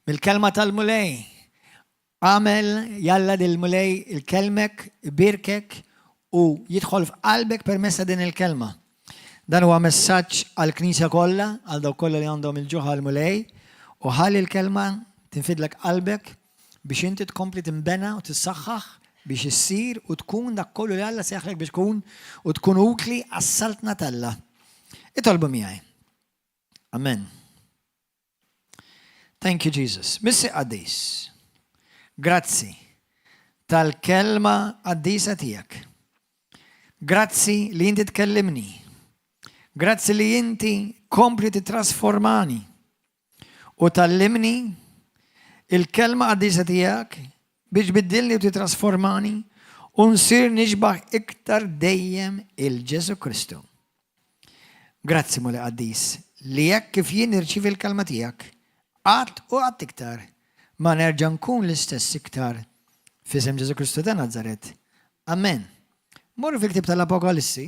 Mill-kelma tal-Mulej. Agħmel jalla li l-Mulej ikellmek, ibierkek u jidħol f'qalbek permezz ta' din il-kelma. Dan huwa messaġġ għall-Knisja kollha, għal dawk kollha li għandhom il-ġuħ għall-Mulej, u ħalli l-kelma tinfidlek qalbek biex inti tkompli tinbena u tissaħħaħ biex issir u tkun dak kollu li Alla sejjaħlek biex tkun u tkun utli għas-saltna t'Alla. Itolbu miegħi. Amen. Thank you Jesus. Missi qaddis. Grazzi tal-kelma qaddisa tiegħek. Grazzi li inti tkellimni. Grazzi li inti kompli titrasformani u tallimni il-kelma qaddisa tiegħek biex biddilni u titrasformani u nsir nixbaħ iktar dejjem il-Ġesu Kristu. Grazzi Mulej Qaddis li hekk kif jien nirċievi l-Kelma tiegħek, qatt u qatt iktar ma nerġa' nkun l-istess iktar f'isem Ġesù Kristu ta' Nazaret. Amen. Morru fil-ktieb tal-Apokalissi.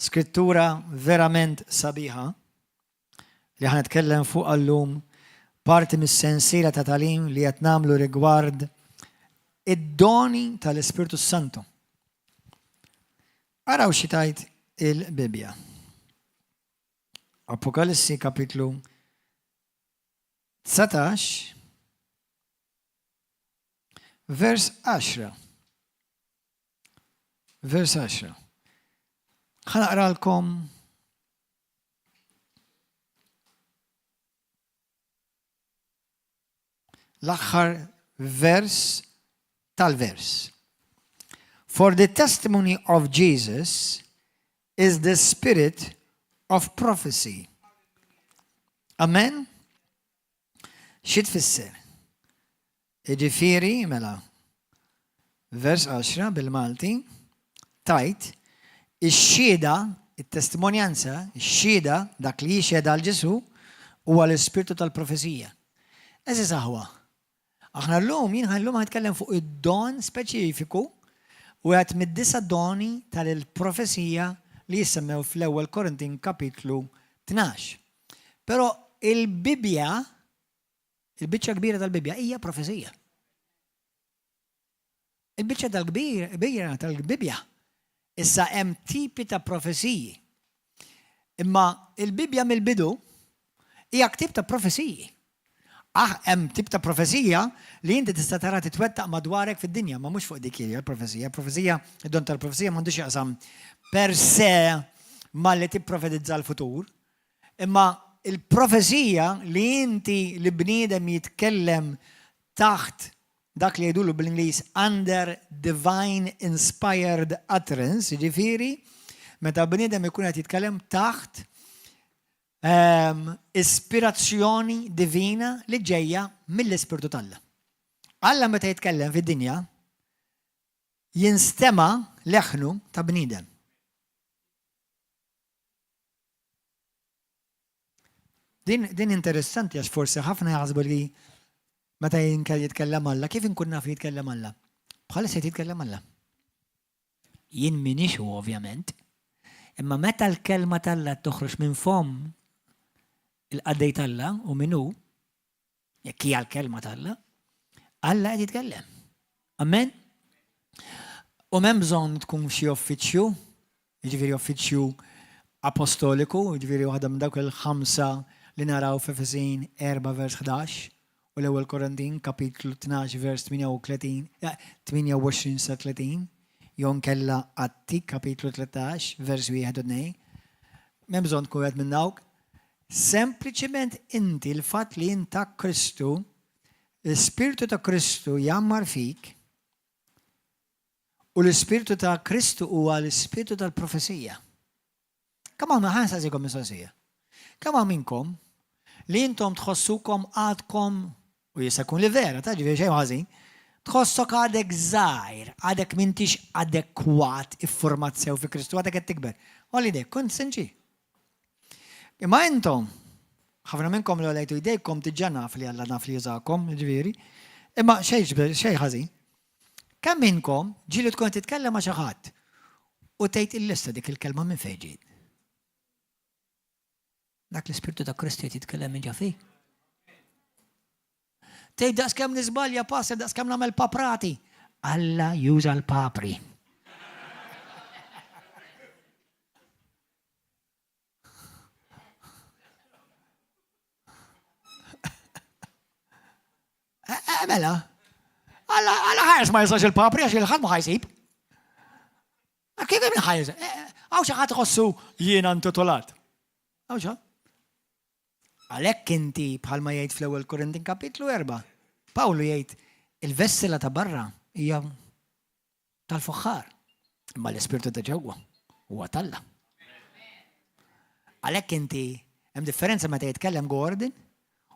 Skrittura verament sabiħa li ħa nitkellem fuqha llum, parti mis-sensiela ta' tagħlim li qed nagħmlu rigward id-doni tal-Ispirtu Santu. Araw xi tgħid il-Bibbja. Apokalissi kapitlu 19 vers 10. Vers 10. Ħa naqralkom l-aħħar vers tal-vers. For the testimony of Jesus is the spirit of prophecy. Amen? Xi tfisser? Jiġifieri, mela, vers 10 bil-Malti, tgħid, ix-xhieda, it-testimonjanza, ix-xhieda, dak li jixhed għal Ġesù, huwa l-ispirtu tal-profezija. Għeżież aħwa, aħna llum, jien llum ħa nitkellem fuq id-don speċifiku, wieħed mid-disa' doni tal-profezija li jissemmew fl-Ewwel Korintin kapitlu 12. Però il-Bibbja, il-biċċa kbira tal-Bibbja hija profezija. Il-biċċa tal-kbir, kbira tal-Bibbja. Issa hemm tipi ta' profeziji. Imma il-Bibbja mill-bidu hija ktieb ta' profeziji. Ah, hemm tip ta' profezija li inti tista' tara titwettaq madwarek fid-dinja, ma mhux fuq dik hija l-profezija. Profezija, id-don tal-profezija m'għandux jaqsam per se malli tipprofetizza l-futur. Imma il-profezija li inti li bniedem jitkellem taħt dak li jgħidulu bl-Ingliż under divine inspired utterance, jiġifieri meta bniedem ikun qed jitkellem taħt ehm, ispirazzjoni divina li ġejja mill-Ispirtu t'Alla. Alla meta jitkellem fid-dinja jinstema' leħnu ta' bniedem. Din, din interessanti għax forsi ħafna jaħsbu li meta jitkellem Alla, kif inkun naf jitkellem Alla? Bħalissa jitkellem Alla. Jien minix hu ovvjament, imma meta l-kelma t'Alla toħroġ minn fom il-qaddej t'Alla u min hu, Jekk hija l-kelma t'Alla, Alla qed jitkellem. Amen? U m'hemm bżonn tkun xi uffiċċju, jiġifieri uffiċċju apostoliku, jiġifieri waħda minn dawk il-ħamsa li naraw f'Efesin 4 vers 11 u l-ewwel Korintin kapitlu 12 vers 38, 28 sa 30, jew nkella Atti kapitlu 13 vers 1 u 2. M'hemm bżonn tkun wieħed minn dawk. Sempliċement inti l-fatt li int ta' Kristu, l-Ispirtu ta' Kristu jgħammar fik, u l-Ispirtu ta' Kristu huwa l-Ispirtu tal-profezija. Kemm hawn ħa nsaqsikom mistoqsija. Kemm hawn minnkom li intom tħossukom għadkom u jista' jkun li vera, ta' ġifieri xejn ħażin, tħossok għadek żgħir, għadek m'intix adekwat iffurmat sew fi Kristu, għadek qed tikber. Għolli idejk, kont sinċier. Imma intom, ħafna minnkom li għolejtu jdejkom diġà naf li Alla naf li jużakom, ġifieri, imma xejn xejn ħażin. Kemm minnkom ġieli tkun qed titkellem ma' xi ħadd u tgħid il-lista dik il-kelma minn fejn ġiet? Dak l-Ispirtu ta' Kristu qed jitkellem minn ġa fik. Tgħid daqs kemm niżbalja pastor, daqs kemm nagħmel paprati. Alla juża l-papri. Eh, eh, mela, Alla ħares ma jisax il-papri għax il-ħadd ma ħajsib. Kif hemm ħajs? Eh, hawn xi ħadd iħossu jiena intitolat. Hawn xi Għalhekk inti bħalma jgħid fl-ewwel Korintin kapitlu 4, Pawlu jgħid il-vessela ta' barra hija tal-fuħħar, imma l-ispirtu ta' ġewwa huwa t'Alla. Għalhekk inti hemm differenza meta jitkellem Gordon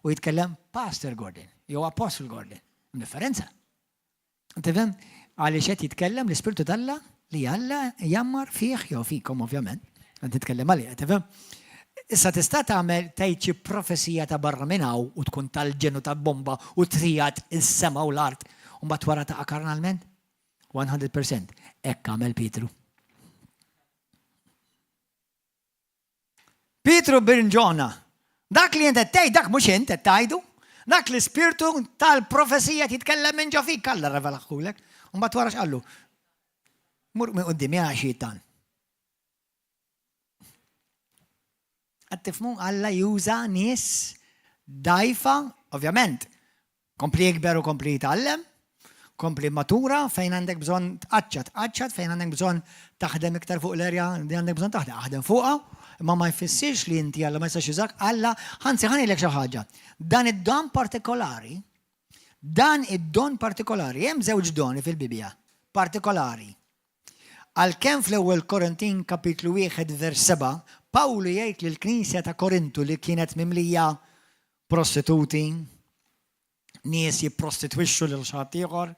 u jitkellem Pastor Gordon jew Apostle Gordon. Hemm differenza. Tifhem? Għaliex qed jitkellem l-Ispirtu t'Alla li Alla jammar fih jew fikom ovvjament. Qed nitkellem għalih, tifhem? Issa tista' tagħmel tgħid xi profezija ta' barra minn hawn u tkun tal-ġenu ta' bomba u trijat is-sema u l-art u mbagħad wara taqa' karnalment? 100%. Hekk għamel Pietru. Pietru bin Ġona, dak li int qed tgħid dak mhux int qed tgħidu. Dak l-ispirtu tal-profezija jitkellem minn ġo fik, Alla revelaħulek. U mbagħad wara x'qallu? Mur minn qudiem ja xitan. Qed tifhmu Alla juża nies dajfa, ovvjament, kompli jikber u kompli jitgħallem, kompli matura fejn għandek bżonn tqaċċat, tqaċċat fejn għandek bżonn taħdem iktar fuq l-erja li għandek bżonn taħdem, aħdem fuqha, imma ma jfissirx li inti Alla ma jistax jużak, Alla, anzi ħa ngħidlek xi ħaġa. Dan id-don partikolari, dan id-don partikolari, hemm żewġ doni fil-Bibbja partikolari. Għalkemm fl-Ewwel Korintin kapitlu wieħed vers 7, Pawlu jgħid lill-knisja ta' Korintu li kienet mimlija prostituti, nies jipprostitwixxu lil xi ħadd ieħor,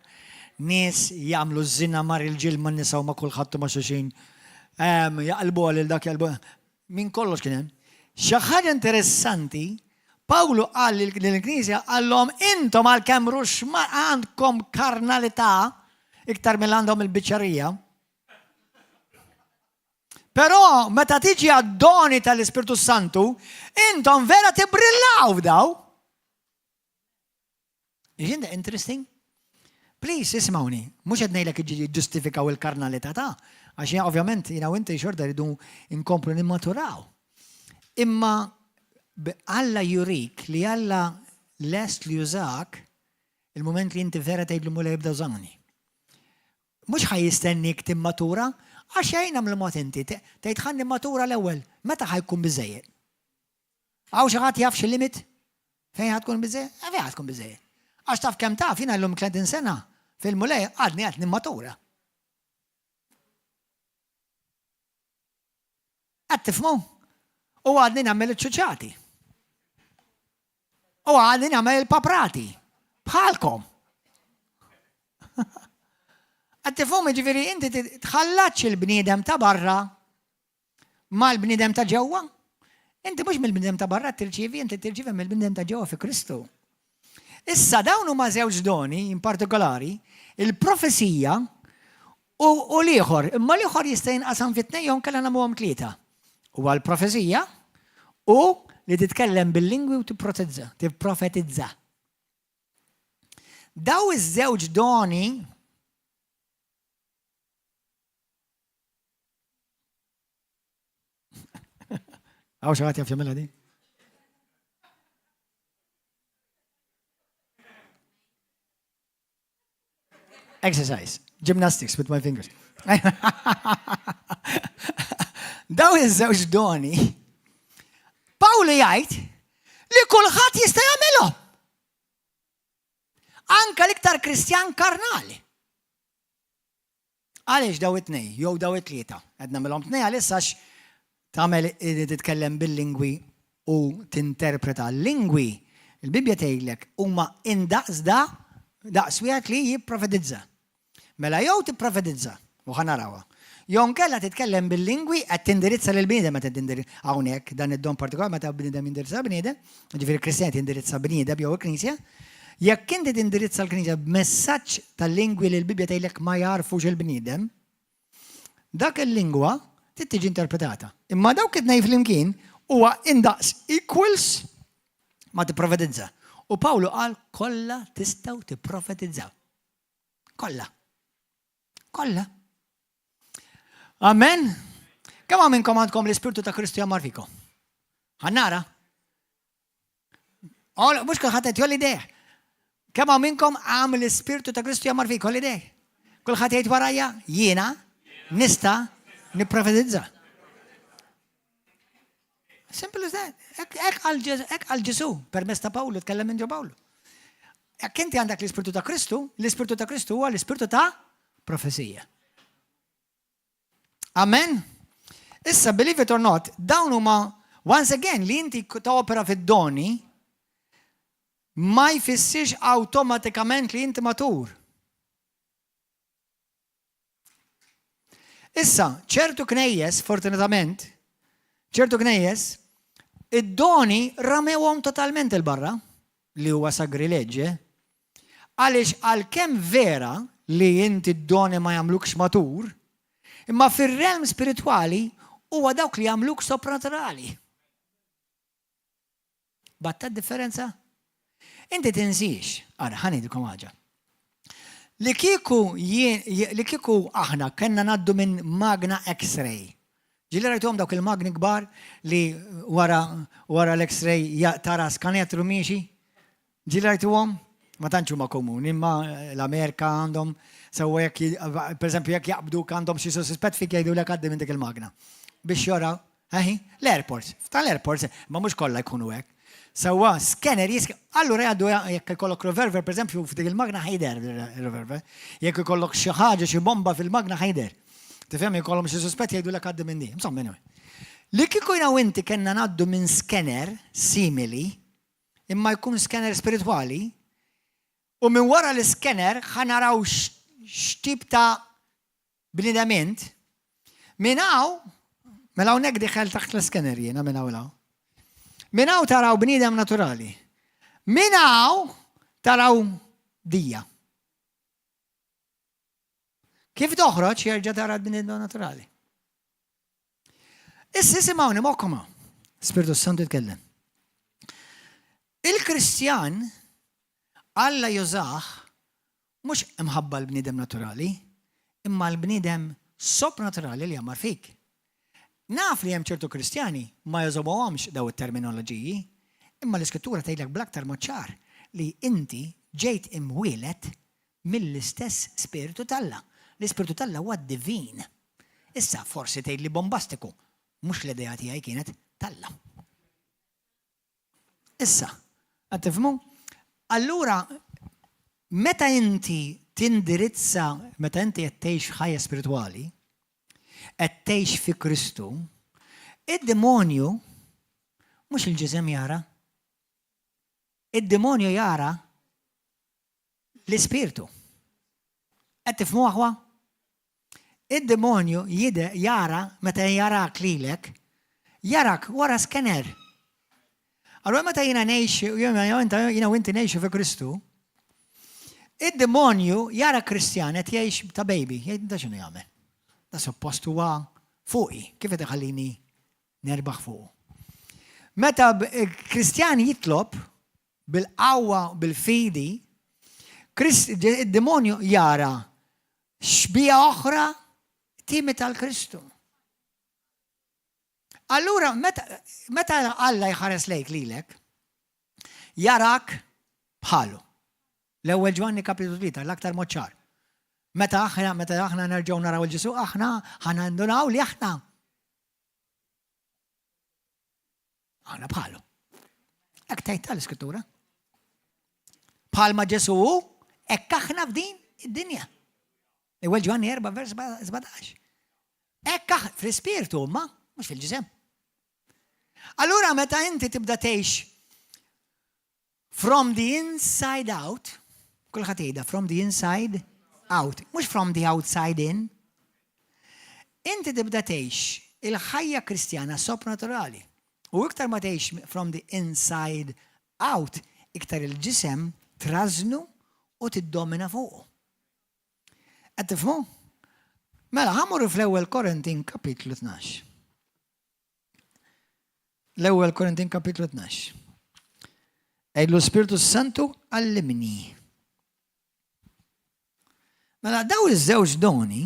nies jagħmlu ż-żina mar il-ġil man nisa u ma' kulħadd u ma' xulxin, jaqilbuha lil dak jaqilbu minn kollox kien hemm. Xi ħaġa interessanti, Pawlu qal lill-knisja qallhom intom għalkemm ruxma għandkom karnalità iktar mill għandhom il-biċċerija. Però meta tiġi għad-doni tal-Ispirtu Santu, intom vera tibrillaw f'daw. Isn't that interesting? Please, ismawni, mhux qed ngħidlek ġustifikaw il-karnalità ta' għax ovvjament jiena u inti xorta rridu nkomplu nimmaturaw. Imma Alla jurik li Alla lest li jużak il-moment li inti vera tgħidlu Mulej ibda użani. Mhux ħa jistennik timmatura, għax jgħin nagħmlu mod inti, tgħid ħa nimmatura l-ewwel, meta ħa jkun biżejjed? Hawn xi ħadd jaf xi limit? Fejn ħa tkun biżejjed? Eh, fejn ħa tkun biżejjed? Għax taf kemm taf, jiena llum 30 sena fil-Mulej għadni qed nimmatura. Qed tifhmu? U għadni nagħmel iċ-ċuċati. U għadni nagħmel il-paprati. Bħalkom. Qed tifhmu ġifieri inti tħallatx il-bniedem ta' barra mal-bniedem ta' ġewwa. Inti mhux mill-bniedem ta' barra tirċievi, inti tirċievi mill-bniedem ta' ġewwa fi Kristu. Issa dawn huma żewġ doni in partikolari, il-profezija u, u l-ieħor, imma l-ieħor jista' jinqasam fi tnejn jew kellha nagħmluhom tlieta. Huwa l-profezija u li titkellem bil-lingwi u tipprofetizza, tipprofetizza. Daw iż-żewġ doni Hawn xi ħadd jaf jagħmilha din? Exercise, gymnastics with my fingers. Daw iż-żewġ doni, Pawlu jgħid li kulħadd jista' jagħmilhom. Anka l-iktar Kristjan karnali. Għaliex daw it-tnej, jew daw it-tlieta? Qed nagħmilhom tnej għalissa għax tagħmel li titkellem bil-lingwi u tinterpreta l-lingwi, il-Bibbja tgħidlek huma indaqs da daqs wieħed li jipprofetizza. Mela jew tipprofetizza, u ħa narawha, jew nkella titkellem bil-lingwi qed tindirizza lil bniedem meta tindirizza hawnhekk dan id-don partikolari meta bniedem jindirizza bniedem, jiġifieri Kristjan jindirizza bniedem jew il-Knisja, Jekk inti tindirizza l-Knisja b'messaġġ ta' lingwi li l-Bibbja tgħidlek ma jagħrfux il-bniedem, dak il-lingwa trid tiġi interpretata. Imma dawk it-tnejn flimkien huwa indaqs equals ma tipprofetizza. U Pawlu qal kollha tistgħu tipprofetizzaw. Kollha. Kollha. Amen. Kemm minnkom għandkom l-Ispirtu ta' Kristu jgħammar fikom? Ħa nara. Mhux kulħadd qed jgħolli idejh. Kemm hawn minnkom għam l-Ispirtu ta' Kristu jgħammar fikom jgħolli idejh. Kulħadd jgħid warajja, jiena nista' nipprofetizza. Simple as that. Hekk qal Ġesù permezz ta' Pawlu, tkellem minn ġo Pawlu. Jekk inti għandek l-Ispirtu ta' Kristu, l-Ispirtu ta' Kristu huwa l-Ispirtu ta' profezija. Amen? Issa, believe it or not, dawn huma, once again, li inti opera fid-doni, ma jfissirx awtomatikament li inti matur. Issa, ċertu knejjes, fortunatament, ċertu knejjes, id-doni ramewhom totalment il-barra, li huwa sagrileġġ, għaliex għalkemm vera li inti d-doni ma jagħmlukx matur, imma fir-realm spiritwali huwa dawk li jagħmluk sopranaturali. Batta differenza? Inti tinsiex, ara, ħa ngħidilkom ħaġa. Li kieku li kieku aħna kellna ngħaddu minn magna X-ray. Ġieli rajtuhom dawk il-magni kbar li wara wara l-X-ray tara skanetru miexi? Ġieli rajtuhom? Ma tantx huma komuni, imma l-Amerika għandhom sewwa jekk pereżempju jekk jaqbduk għandhom xi suspett fik jgħidulek għaddi minn dik il-magna. Biex jora Eħi, l-airports, tal-airports, ma mhux kollha jkunu hekk. Sewwa, scanner jisk, allura jgħaddu jekk ikollok reverver, pereżempju, f'dik il-magna ħajder reverver. Jekk ikollok xi ħaġa, xi bomba fil-magna ħajder. Tifhem jkollhom xi suspett jgħidulek għaddi minn din. Insomma, anyway. Li kieku jiena u inti kellna ngħaddu minn scanner simili, imma jkun scanner spiritwali, u minn wara l-scanner ħa naraw x'tip ta' Bniedem int, minn hawn, mela hawnhekk dieħel taħt l-scanner jiena minn hawn hawn. Minn hawn taraw bniedem naturali. Minn hawn taraw dija. Kif toħroġ jerġa' tara bniedem naturali. Issa isimgħuni moħħkom hawn. Spiritu Santu jitkellem. Il-Kristjan Alla jużah Mhux imħabba l-bniedem naturali, imma l-bniedem sopranaturali li jgħammar fik. Naf li hemm ċertu Kristjani ma jogħżobuhomx daw it-terminoloġiji, imma l-Iskrittura tgħidlek bl-aktar mod ċar li inti ġejt imwieled mill-istess Spirtu t'Alla. L-Ispirtu t'Alla huwa divin. Issa, forsi tgħidli bombastiku, mhux l-idea tiegħi kienet t'Alla. Issa, qed tifhmu? Allura, meta inti tindirizza, meta inti qed tgħix ħajja spiritwali, qed tgħix fi Kristu, id-demonju mhux il-ġisem jara. Id-demonju jara L-ispirtu. Qed tifhmu aħwa? Id-demonju jide jara meta jarak lilek, jarak wara scanner. Allura meta jiena ngħix, jiena u inti ngħixu fi Kristu, id-demonju jara Kristjan qed jgħix ta' baby, jgħid da x'inhu jagħmel. Da suppost huwa fuqi, kif qed iħallini nerbaħ fuqu. Meta Kristjan jitlob, Bil-qawwa, bil-fidi, id-demonju jara xbieha oħra timita l-Kristu. Allura, meta Alla jħares lejk lilek, jarak bħalu. L-ewwel Ġwanni kapitlu 3, l-aktar mod ċar. Meta aħna, meta aħna nerġgħu naraw il-Ġesu, aħna ħana ndunaw li aħna Aħna bħalu. Hekk tgħid tal-Iskrittura. Bħalma Ġesu hu, hekk aħna f'din id-dinja. Ewwel Ġwanni 4 vers 17. Hekk aħna fl-ispirtu ma mhux fil-ġisem. Allura meta inti tibda tgħix from the inside out, kulħadd jgħidha from the inside out, mhux from the outside in. Inti tibda tgħix il-ħajja Kristjana sopranaturali. U iktar ma tgħix from the inside out, iktar il-ġisem trażnu u tiddomina fuqu. Qed tifhmu? Mela, ħa mmorru fl-ewwel Korintin kapitlu 12. L-ewwel Korintin kapitlu 12. Għidlu Spiritu Santu għallimni. Mela daw iż-żewġ doni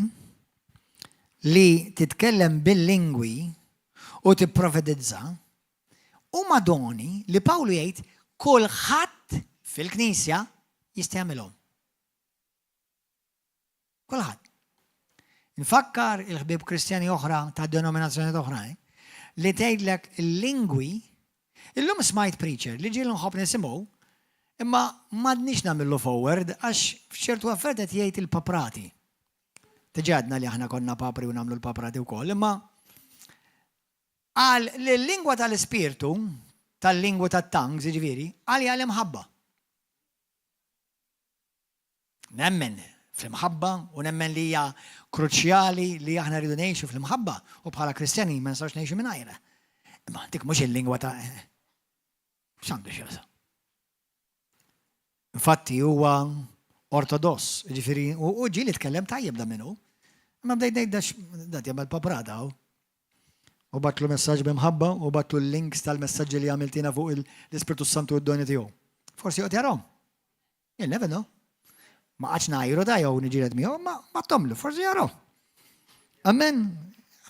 li titkellem bil-lingwi u tipprofetizza huma doni li Pawlu jgħid kulħadd fil-Knisja jista' jagħmilhom. Kulħadd. Nfakkar il-ħbieb Kristjani oħra ta' denominazzjonijiet oħrajn li tgħidlek il-lingwi, illum smajt preacher li ġieli nħobb nisimgħu, imma m'għadniex nagħmillu forward għax f'ċertu affarijiet qed jgħid il-paprati. Diġà għedna li aħna konna papri u nagħmlu l-paprati wkoll, imma qal li l-lingwa tal-ispirtu, tal-lingwi tat-tongues, jiġifieri, qal hija l-imħabba. Nemmen fl-imħabba u nemmen li hija kruċjali li aħna rridu ngħixu fl-imħabba u bħala Kristjani ma nistgħux ngħixu mingħajrha. Imma dik mhux il-lingwa ta' x'għandu x'jaqsam. Infatti huwa ortodoss, ġifieri u ġieli tkellem tajjeb da minnu. Imma bdejt ngħid dat jagħmel paprata hawn. U batlu messaġġ b'imħabba u batlu l-links tal-messaġġi li għamiltina fuq l-Ispirtu Santu u d-doni tiegħu. Forsi joqgħod jarahom. You never know. Ma qgħadx ngħajru ta' jew niġieled miegħu, ma battomlu, forsi jaraw. Amen.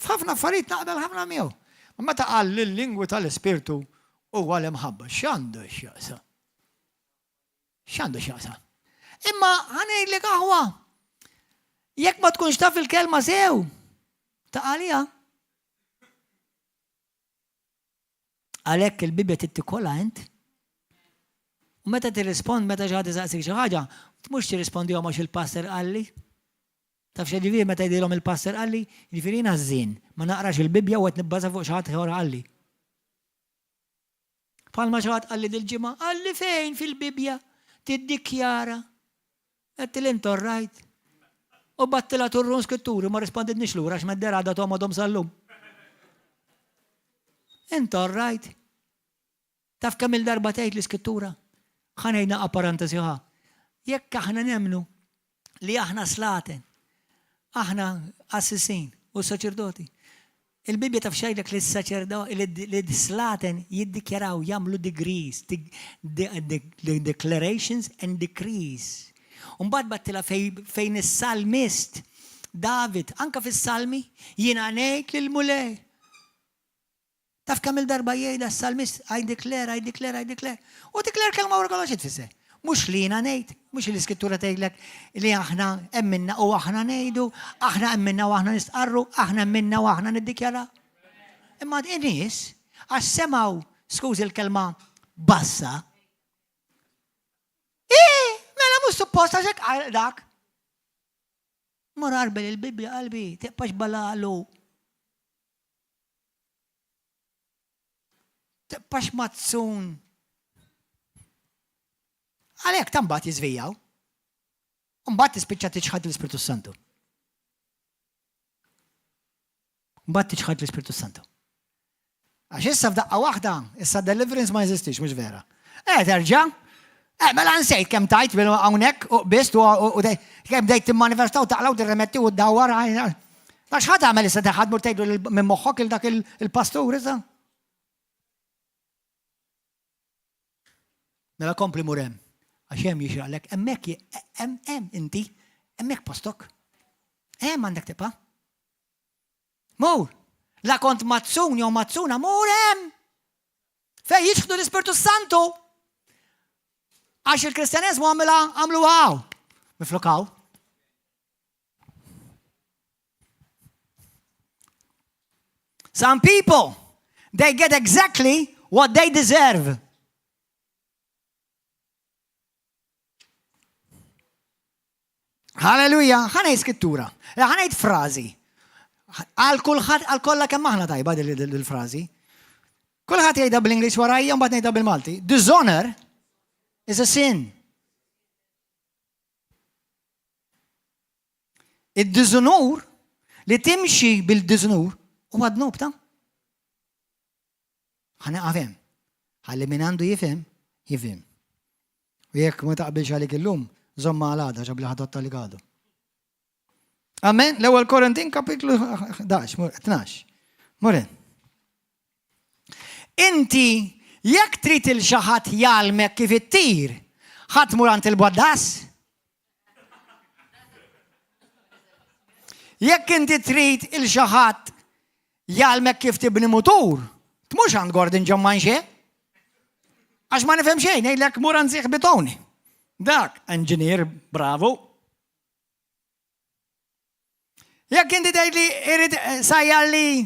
F'ħafna affarijiet naqbel ħafna miegħu. Ma meta qal li l-lingwi tal-ispirtu huwa l-imħabba, x'għandu x'jaqsam? X'għandu x'jaqsam? Imma ħanejlek aħwa, jekk ma tkunx taf il-kelma sew, ta' għalija. Għalhekk il-Bibbja trid tikolha int. U meta tirrispond, meta xi ħadd isaqsik xi ħaġa, mhux tirrispondihom għax il-pastor qalli. Taf xi ġifieri meta jgħidilhom il-pastor qalli, jiġifieri jiena ż-żien, ma naqrax il-Bibbja u qed nibbaża fuq xi ħadd ieħor qalli. Bħalma xi ħadd qalli dil-ġimgħa, qalli fejn fil-Bibbja tiddikjara Għedtilha int all right. U bgħattilha turrun skritturi ma rrisponditnix lura għax medder għadha togħmodhom sal-lum. Int all right. Taf kemm il-darba tgħid l-iskrittura? Ħa ngħid naqa' parentesi ħa. Jekk aħna nemmnu li aħna slaten, aħna qassisin u saċerdoti, Il-Bibbja taf x'jgħidlek li s-saċerdoti, li s-slaten jiddikjaraw, jagħmlu degrees, declarations and decrees. U mbagħad battilha fejn is-salmist David, anke fis-salmi, jiena ngħid lill-Mulej. Taf kemm il-darba jgħidha s-salmist, I declare, I declare, I declare. U declare kelma wara kollox xi tfisser? Mhux li jiena ngħid, mhux li l-Iskrittura tgħidlek li aħna emminna u aħna ngħidu, aħna emminna u aħna nistqarru, aħna emminna u aħna niddikjaraw. Imma in-nies għax semgħu, skużi l-kelma, bassa. Ih, mela mhux suppost għax hekk dak. Mur arbel il-Bibbja qalbi, tibqax balalu. Tibqax mazzun. Għalhekk ta' mbagħad jiżvijjaw. Mbagħad tispiċċa tiċħad l-Ispirtu Santu. Mbagħad tiċħad l-Ispirtu Santu. Għax issa f'daqqa waħda, issa deliverance ma jeżistix, mhux vera. Eh, terġa' Eh, mela nsejt kemm tajt bil hawnhekk u qbist u kemm bdejt timmanifesta u taqla u tirremetti u ddawwar. Għax ħadd għamel issa teħad mur tgħidu minn moħħok il dak il-pastur issa. Mela kompli mur hemm. Għax hemm jixraqlek, hemmhekk hemm hemm inti, hemmhekk postok. Hemm għandek tibqa'. Mur! La kont mazzun jew mazzuna, mur hemm! Fej jiġħdu l-Ispirtu Santu. Għax il-Kristjaneżmu għamilha għamlu għaw. Miflok hawn. Some people, they get exactly what they deserve. Halleluja, ħanejt skrittura, eh, ħanejt frażi. Għal kulħadd għal kollha kemm aħna tajba dil-frażi. Kulħadd jgħidha bl-Ingliż warajja mbagħad ngħidha bil-Malti. Dishonor is a sin. Id-diżunur li timxi bil-diżunur huwa dnub ta' Ħa nieqaf hemm. Ħalli min għandu jifhem, jifhem. U jekk ma taqbilx għalik illum, żommha għal għada ġabli ħadotta li għadu. Amen. L-ewwel Korintin kapitlu 11, 12. Murin. Inti jekk trid il xi ħadd jgħallmek kif ittir, ħa tmur għand il-bwaddas? Jekk inti trid il xi ħadd jgħallmek kif tibni mutur, tmurx għand Gordon John Manche. Għax ma nifhem xejn, ngħidlek mur għand Sieħbi Tony. Dak engineer bravu. Jekk inti tgħidli irid eh, sajjar li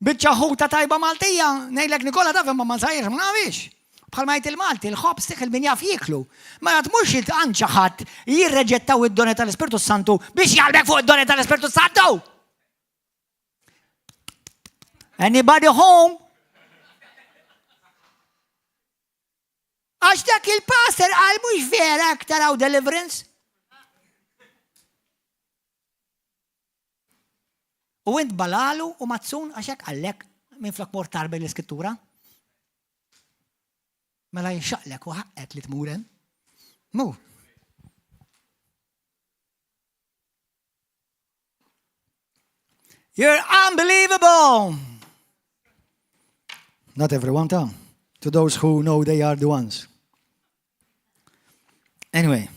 biċċa ħuta tajba Maltija, ngħidlek Nikola taf imma ma nsajjarx ma nafix. Bħalma jgħid il-Malti, il-ħobż tieħ min jaf jieklu. Mela tmurx għand xi ħadd jirreġettaw id-doni tal-Ispirtu Santu biex jgħallmek fuq id-doni tal-Ispirtu Santu. Anybody home? Għax dak il-pastor qal mhux vera aktar hawn deliverance. U int balalu u mazzun għax hekk qallek minn flok mort tarbel l-iskrittura. Mela jxaqlek u ħaqqek li tmur hemm. Mur. You're unbelievable! Not everyone, ta. To those who know they are the ones. Anyway.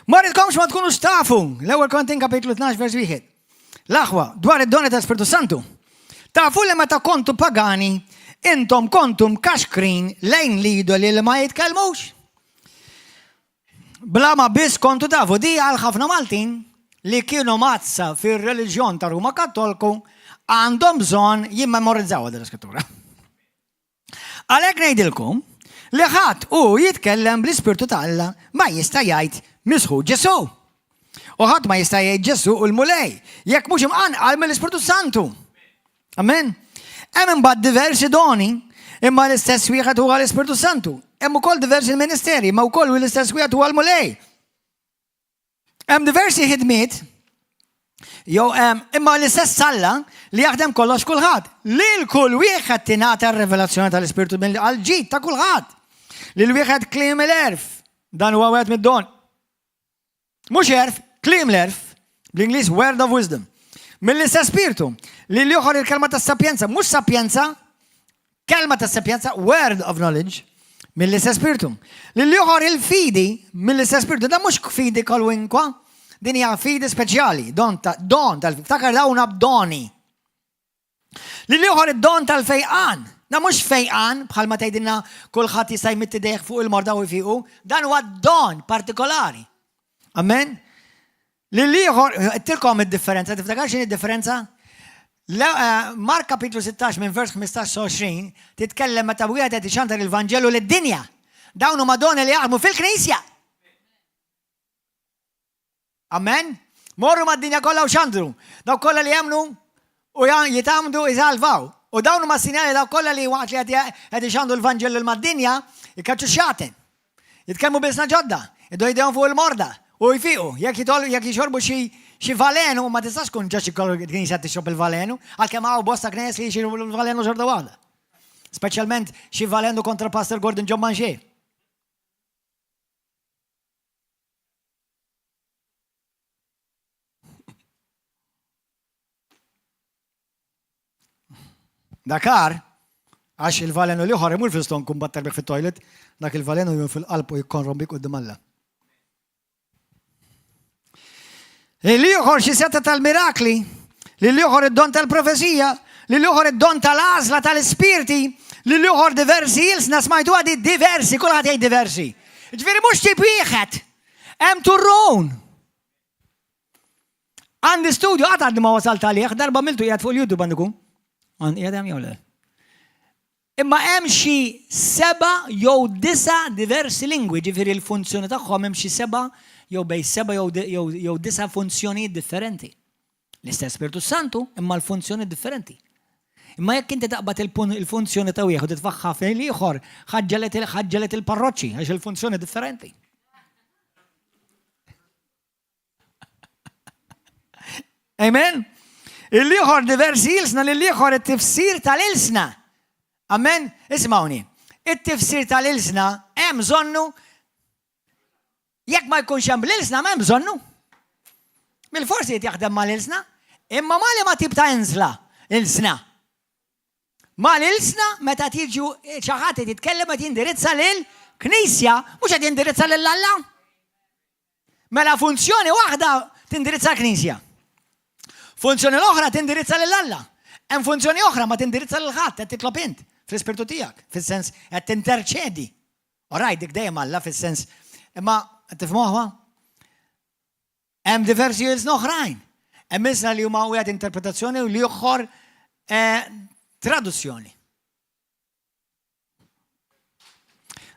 Ma rridkomx ma tkunux tafu. L-ewwel Korintin kapitlu 12 vers 1. L-aħwa dwar id-doni tal-Spiritu Santu. Tafu li meta kontu pagani, intom kontu mkaxkrin lejn l-idoli li ma jitkellmux. Bla ma biss kontu tafu, di għal ħafna Maltin li kienu mgħaddsa fir-reliġjon ta' Ruma Kattolku għandhom bżonn jimmemorizzaw din l-iskrittura. Għalhekk ngħidilkom li ħadd hu jitkellem bl-Ispirtu ta' Alla ma jista' jgħid misħu Ġesù. U ħadd ma jista' jgħid Ġesù u l-Mulej jekk mhux imqanqal mill-Ispirtu Santu. Amen. Hemm imbagħad diversi doni, imma l-istess wieħed huwa l-Ispirtu Santu. Hemm ukoll diversi ministeri, imma wkoll l-istess wieħed huwa l-Mulej. Hemm diversi ħidmiet, jew imma l-istess Alla li jaħdem kollox kulħadd. Lil kull wieħed tingħata r-revelazzjoni tal-Ispirtu għal ġid ta' kulħadd. Lil wieħed kliem il-erf, dan huwa wieħed mid-don. Mhux għerf, kliem l-għerf, bl-Ingliż word of wisdom. Mill-istess spirtu, li l-ieħor il-kelma ta' sapjenza, mhux sapjenza, kelma ta' sapjenza, word of knowledge, mill-istess spirtu. Li l-ieħor il-fidi, mill-istess spirtu, da mhux fidi kolwinkwa, din hija fidi speċjali, don ta' don tal-ftakar dawn abdoni. Li l-ieħor id-don tal-fejqan. Da mhux fejqan bħalma tgħidilna kulħadd jista' jmidd idejh fuq il-morda u jfiqu, dan huwa don partikolari. Amen? Li l-ieħor, tilkom id-differenza, tiftakar x'inhi d-differenza? Eh, Mark kapitlu 16 minn vers 15 20 titkellem meta wieħed qed ixantar il-Vanġelu lid-dinja. Dawn huma doni li jaħdmu fil-Knisja. Amen? Morru mad-dinja kollha u xandru. Dawk kollha li jemmnu u jitgħammdu jsalvaw. U dawn huma sinjali dawk kollha li waqt li qed ixandu l-Vanġelu mad-dinja jkaċċu xjaten. Jitkellmu b'ilsna ġodda, idu jdejhom fuq il-morda u jfiqu. Jekk jitol jekk jixorbu xi xi valenu ma tistax tkun ġo xi knisja tixrob il-valenu, għalkemm hawn bosta knejjes li jixirbu l-valenu xorta waħda. Speċjalment xi valenu kontra Pastor Gordon John Manché. Dakar, għax il-valenu liħor imur fil-stonk un battar bik fil-toilet, dak il-valenu jmur fil-qalb u jikkonrombik quddiem Alla. L-ieħor xi seta tal-mirakli, l-ieħor id-don tal-profezija, l-ieħor id-don tal-għażla tal-ispirti, l-ieħor diversi ilsna smajtu għadi diversi, kulħadd jgħid diversi. Ġifieri mhux tip wieħed, hemm turrun. Għandi studju qatt għadni ma wasalt għalih, darba miltu qiegħed fuq il-YouTube għandu jkun. Għand qiegħed hemm jew le? Imma hemm xi seba' jew disa' diversi lingwi, ġifieri l-funzjoni tagħhom hemm xi seba' jew bejn seba' jew disa' funzjonijiet differenti. L-istess Spirtu Santu, imma l-funzjoni differenti. Imma jekk inti taqbad il-funzjoni ta' wieħed u titfaħħa fejn l-ieħor, ħaġġelet il-parroċċi għax il-funzjoni differenti. Amen? Il-ieħor diversi ilsna, lill-ieħor it-tifsir tal-ilsna. Amen? Ismawni. It-tifsir tal-ilsna hemm bżonnu jekk ma jkunx hemm l-ilsna m'hemm bżonnu. Mill-forsi qed jaħdem mal-ilsna, imma ma li ma tip ta' inżla, ilsna. Mal-ilsna meta tiġu xi ħadd qed jitkellem qed jindirizza lil Knisja, mhux qed jindirizza lil Alla. Mela funzjoni waħda tindirizza l-Knisja. Funzjoni l-oħra tindirizza lil Alla. Hemm funzjoni oħra ma tindirizza lil ħadd qed titlob int fl-ispirtu tiegħek, fis-sens qed tinterċedi. Orajt dik dejjem Alla fis-sens imma tifhmuha? Hemm diversi ilsna oħrajn. Hemm ilsna li huma wieħed interpretazzjoni u l-ieħor eh, traduzzjoni.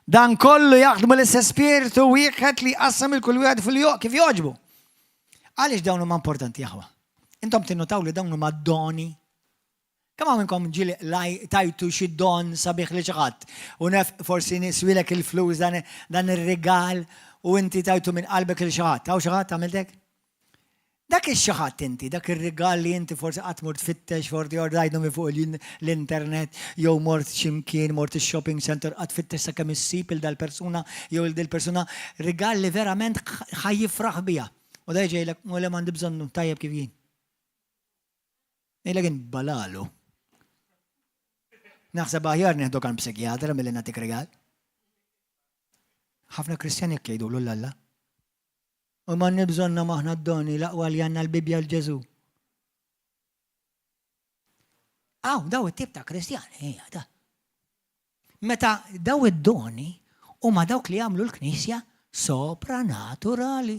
Dan kollu jaħdmu l-istess spiritu wieħed li jqassam il kull wieħed fil kif jogħġbu. Għaliex dawn huma importanti aħwa? Intom tinnutaw li dawn huma doni. Kemm hawn minnkom ġieli tajtu xi don sabiħ li xi ħadd u nef forsi niswilek il-flus dan, dan ir-rigal u inti tajtu minn qalbek lil xi ħadd. Hawn xi ħadd għamilt hekk? Dak ix-xi ħadd inti, dak ir-rigal li inti forsi qatt mort tfittex, forsi ordajtu minn fuq l-internet, jew mort xi mkien, mort ix-shopping center, qatt tfittex sakemm issib il dal-persuna jew il dil-persuna, rigal li verament ħa jifraħ biha. U da jiġi jgħidlek, le m'għandi bżonnu, tajjeb kif jien. Ngħidlek int balalu. Naħseb aħjar nieħdok għand psikjatra milli nagħtik rigal. Ħafna Kristjani jekk jgħidulu l-Alla. U ma bżonna maħna d-doni l-aqwa li għandna l-Bibja l-Ġesu. Aw, daw it-tip ta' Kristjani, hija da. Meta daw id-doni huma dawk li jagħmlu l-Knisja sopranaturali.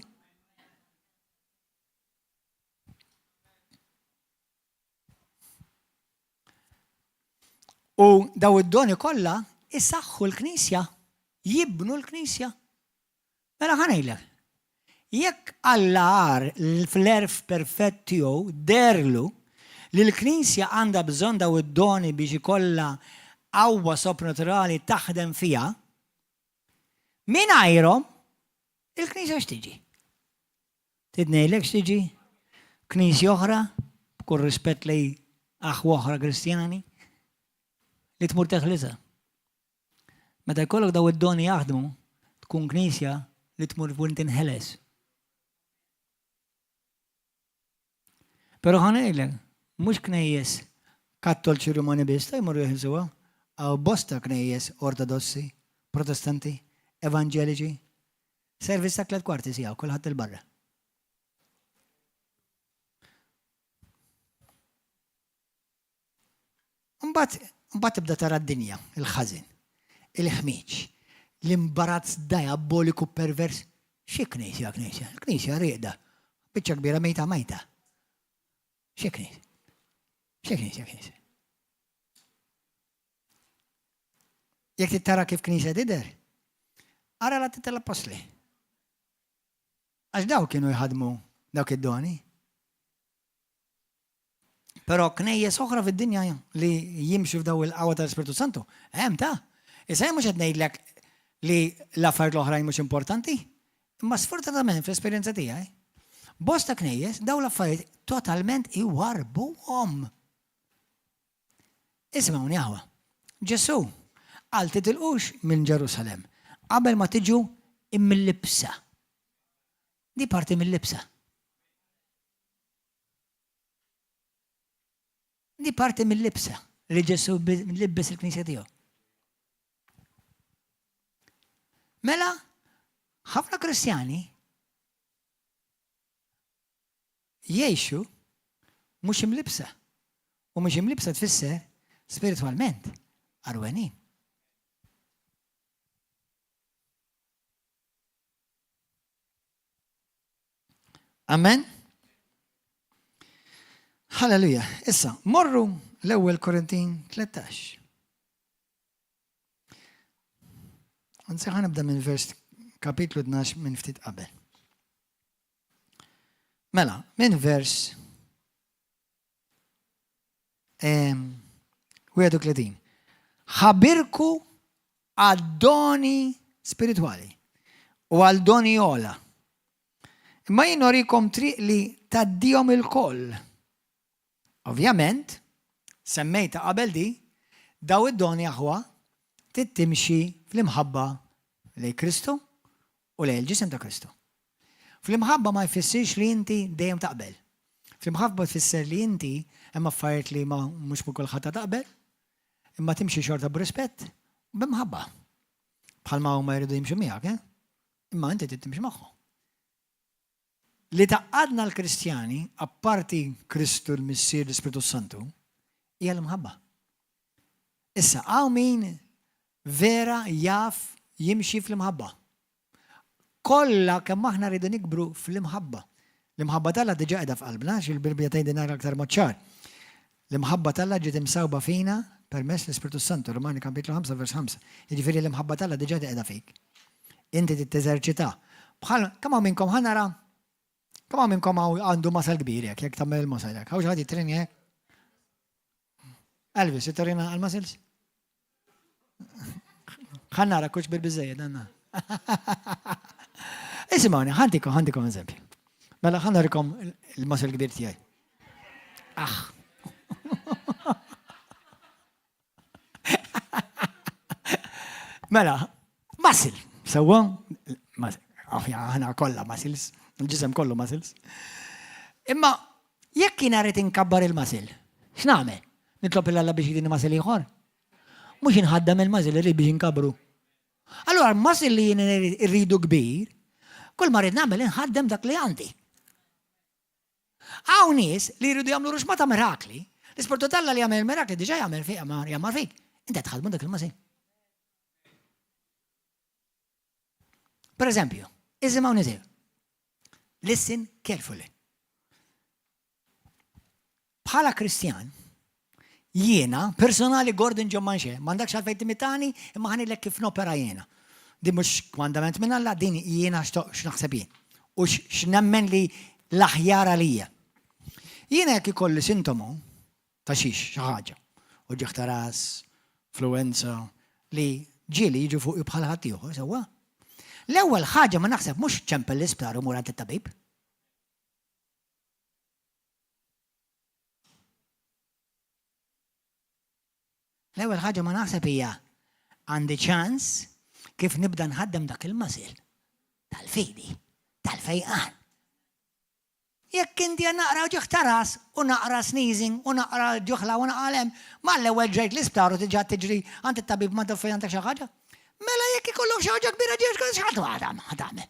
U daw id-doni kollha isaħħu l-Knisja, jibnu l-Knisja. Mela ħa ngħidlek, jekk Alla għar fl-għerf perfett tiegħu deherlu li l-Knisja għandha bżonn daw id-doni biex ikollha qawwa sopranaturali taħdem fiha, mingħajrhom il-Knisja x'tiġi? Trid ngħidlek x'tiġi? Knisja oħra, b'kull rispett lejn aħwa oħra Kristjani, li tmur teħlisha. Meta jkollok daw id-doni jaħdmu, tkun knisja li tmur f'win tinħeles. Però ħa ngħidlek, mhux knejjes Kattolċi Rumani biss ta' jmorru jeħilsuha, hawn bosta knejjes Ortodossi, Protestanti, Evanġeliċi. Servizz ta' tlet kwarti siegħa, kulħadd 'il barra. Mbagħad mbagħad tibda tara d-dinja, il-ħażin, il-ħmieġ, l-imbarazz diaboliku pervers. Xi knisja, knisja? Il-knisja rieqda. Biċċa kbira mejta mejta. Xi knisja? Xi knisja, knisja? Jekk trid tara kif knisja tidher, ara l-Atti tal-Appostli. Għax dawk kienu jħadmu dawk id-doni. Però knejjes oħra fid-dinja li jimxu f'daw il-qawwa tal-Ispirtu Santu, hemm ta' Issa jien mhux qed ngħidlek li l-affarijiet l-oħrajn mhux importanti, imma sfortunatament fl-esperjenza tiegħi, bosta knejjes daw l-affarijiet totalment iwarbuhom. Isimgħuni aħwa. Ġesù qal titilqux minn Ġerusalemm qabel ma tiġu imlibsa. Di parti mill-libsa. Di parti mill-libsa li Ġesu libbes il-Knisja tiegħu. Mela, ħafna Kristjani jgħixu mhux imlibsa. U mhux imlibsa tfisser spiritwalment għarwenin. Amen? Halleluja. Issa, morru l-ewwel Korintin 13. Anzi ħa nibda minn vers kapitlu 12 minn ftit qabel. Mela, minn vers 31. Ħabirku għad-doni spiritwali u għal doni ola. Imma jien norikom triq li taddihom il-koll. Ovvjament, semmejta qabel di, daw id-doni aħwa trid timxi fl-imħabba lej Kristu u lejn il-ġisem ta' Kristu. Fl-imħabba ma jfissirx li inti dejjem taqbel. Fl-imħabba tfisser li inti hemm affarijiet li ma mhux ma kulħadd taqbel. Imma timxi xorta b'rispett, b'imħabba. Bħalma huma jridu jimxu miegħek, eh? Imma inti trid timxi magħhom. Li tgħaqqadna l-Kristjani, apparti Kristu l-Missier l-Ispirtu Santu, hija l-imħabba. Issa, hawn min vera jaf jimxi fl-imħabba. Kollha kemm aħna rridu nikbru fl-imħabba. L-imħabba t'Alla diġà qiegħda f'qalbna, għax il-Bibbja tgħidilna aktar mod ċar. L-imħabba t'Alla ġiet imsawba fina permezz l-Ispirtu Santu, Rumani kapitlu 5 vers 5. Jiġifieri l-imħabba t'Alla diġà qiegħda fik. Inti trid teżerċitha. Bħal, kemm hawn minnkom ħa nara, kemm hawn minnkom għandu muscle kbir hekk, jekk tagħmel il-muscle hekk. Hawn xi ħadd jitrenja hekk? Elvis, turina għal-muscles? Ħa nara kux kbir biżejjed, għanna. Isimgħuni, ħantikom, ħantikom eżempju. Mela ħa nurikom il-muscle kbir tiegħi. Ah. Mela, muscle, sewwa, aħna kollha muscles, il-ġisem kollu muscles. Imma jekk jiena rrid inkabbar il-muscle, x'nagħmel? Nitlob il Alla biex jidini muscle ieħor? Mhux inħaddem il-muscle irrid biex inkabru. Allura l-muscle li jien irridu kbir, kull ma rrid nagħmel inħaddem dak li għandi. Hawn nies li jridu jagħmlu ruxma ta' mirakli. L-Ispirtu t'Alla li jagħmel il-mirakli diġà jagħmel fik, jagħmel fik. Inti tħadmu dak il-mażin. Per eżempju, isimgħu nisil. Listen carefully. Bħala Kristjan, jiena, personali Gordon John Manche, m'għandekx għalfejn timitani, imma ħanilek kif nopera jiena. Din mhux kmandament minn Alla, din jiena x'naħseb jien. U x'nemmen li l-aħjar għalija. Jiena jekk ikolli sintomu ta' xiex, xi ħaġa, uġigħ ta' ras, influenza, li ġieli jiġu fuqi bħal ħaddieħor, sewwa. L-ewwel ħaġa ma naħseb mhux ċempel l-isptar u mur għand it-tabib. L-ewwel ħaġa ma naħseb hija għandi ċans kif nibda nħaddem dak il-masil tal-fidi, tal-fejqan. Jekk inti naqra uġigħ ta' ras u naqra sneezing u naqra ġuħla u naqra lem, mal-ewwel ġejt l-isptar u tiġa tiġri għand it-tabib ma taf fejn għandek xi ħaġa. Mela jekk ikollok xi ħaġa kbira ġiex x'ħadd tagħmel.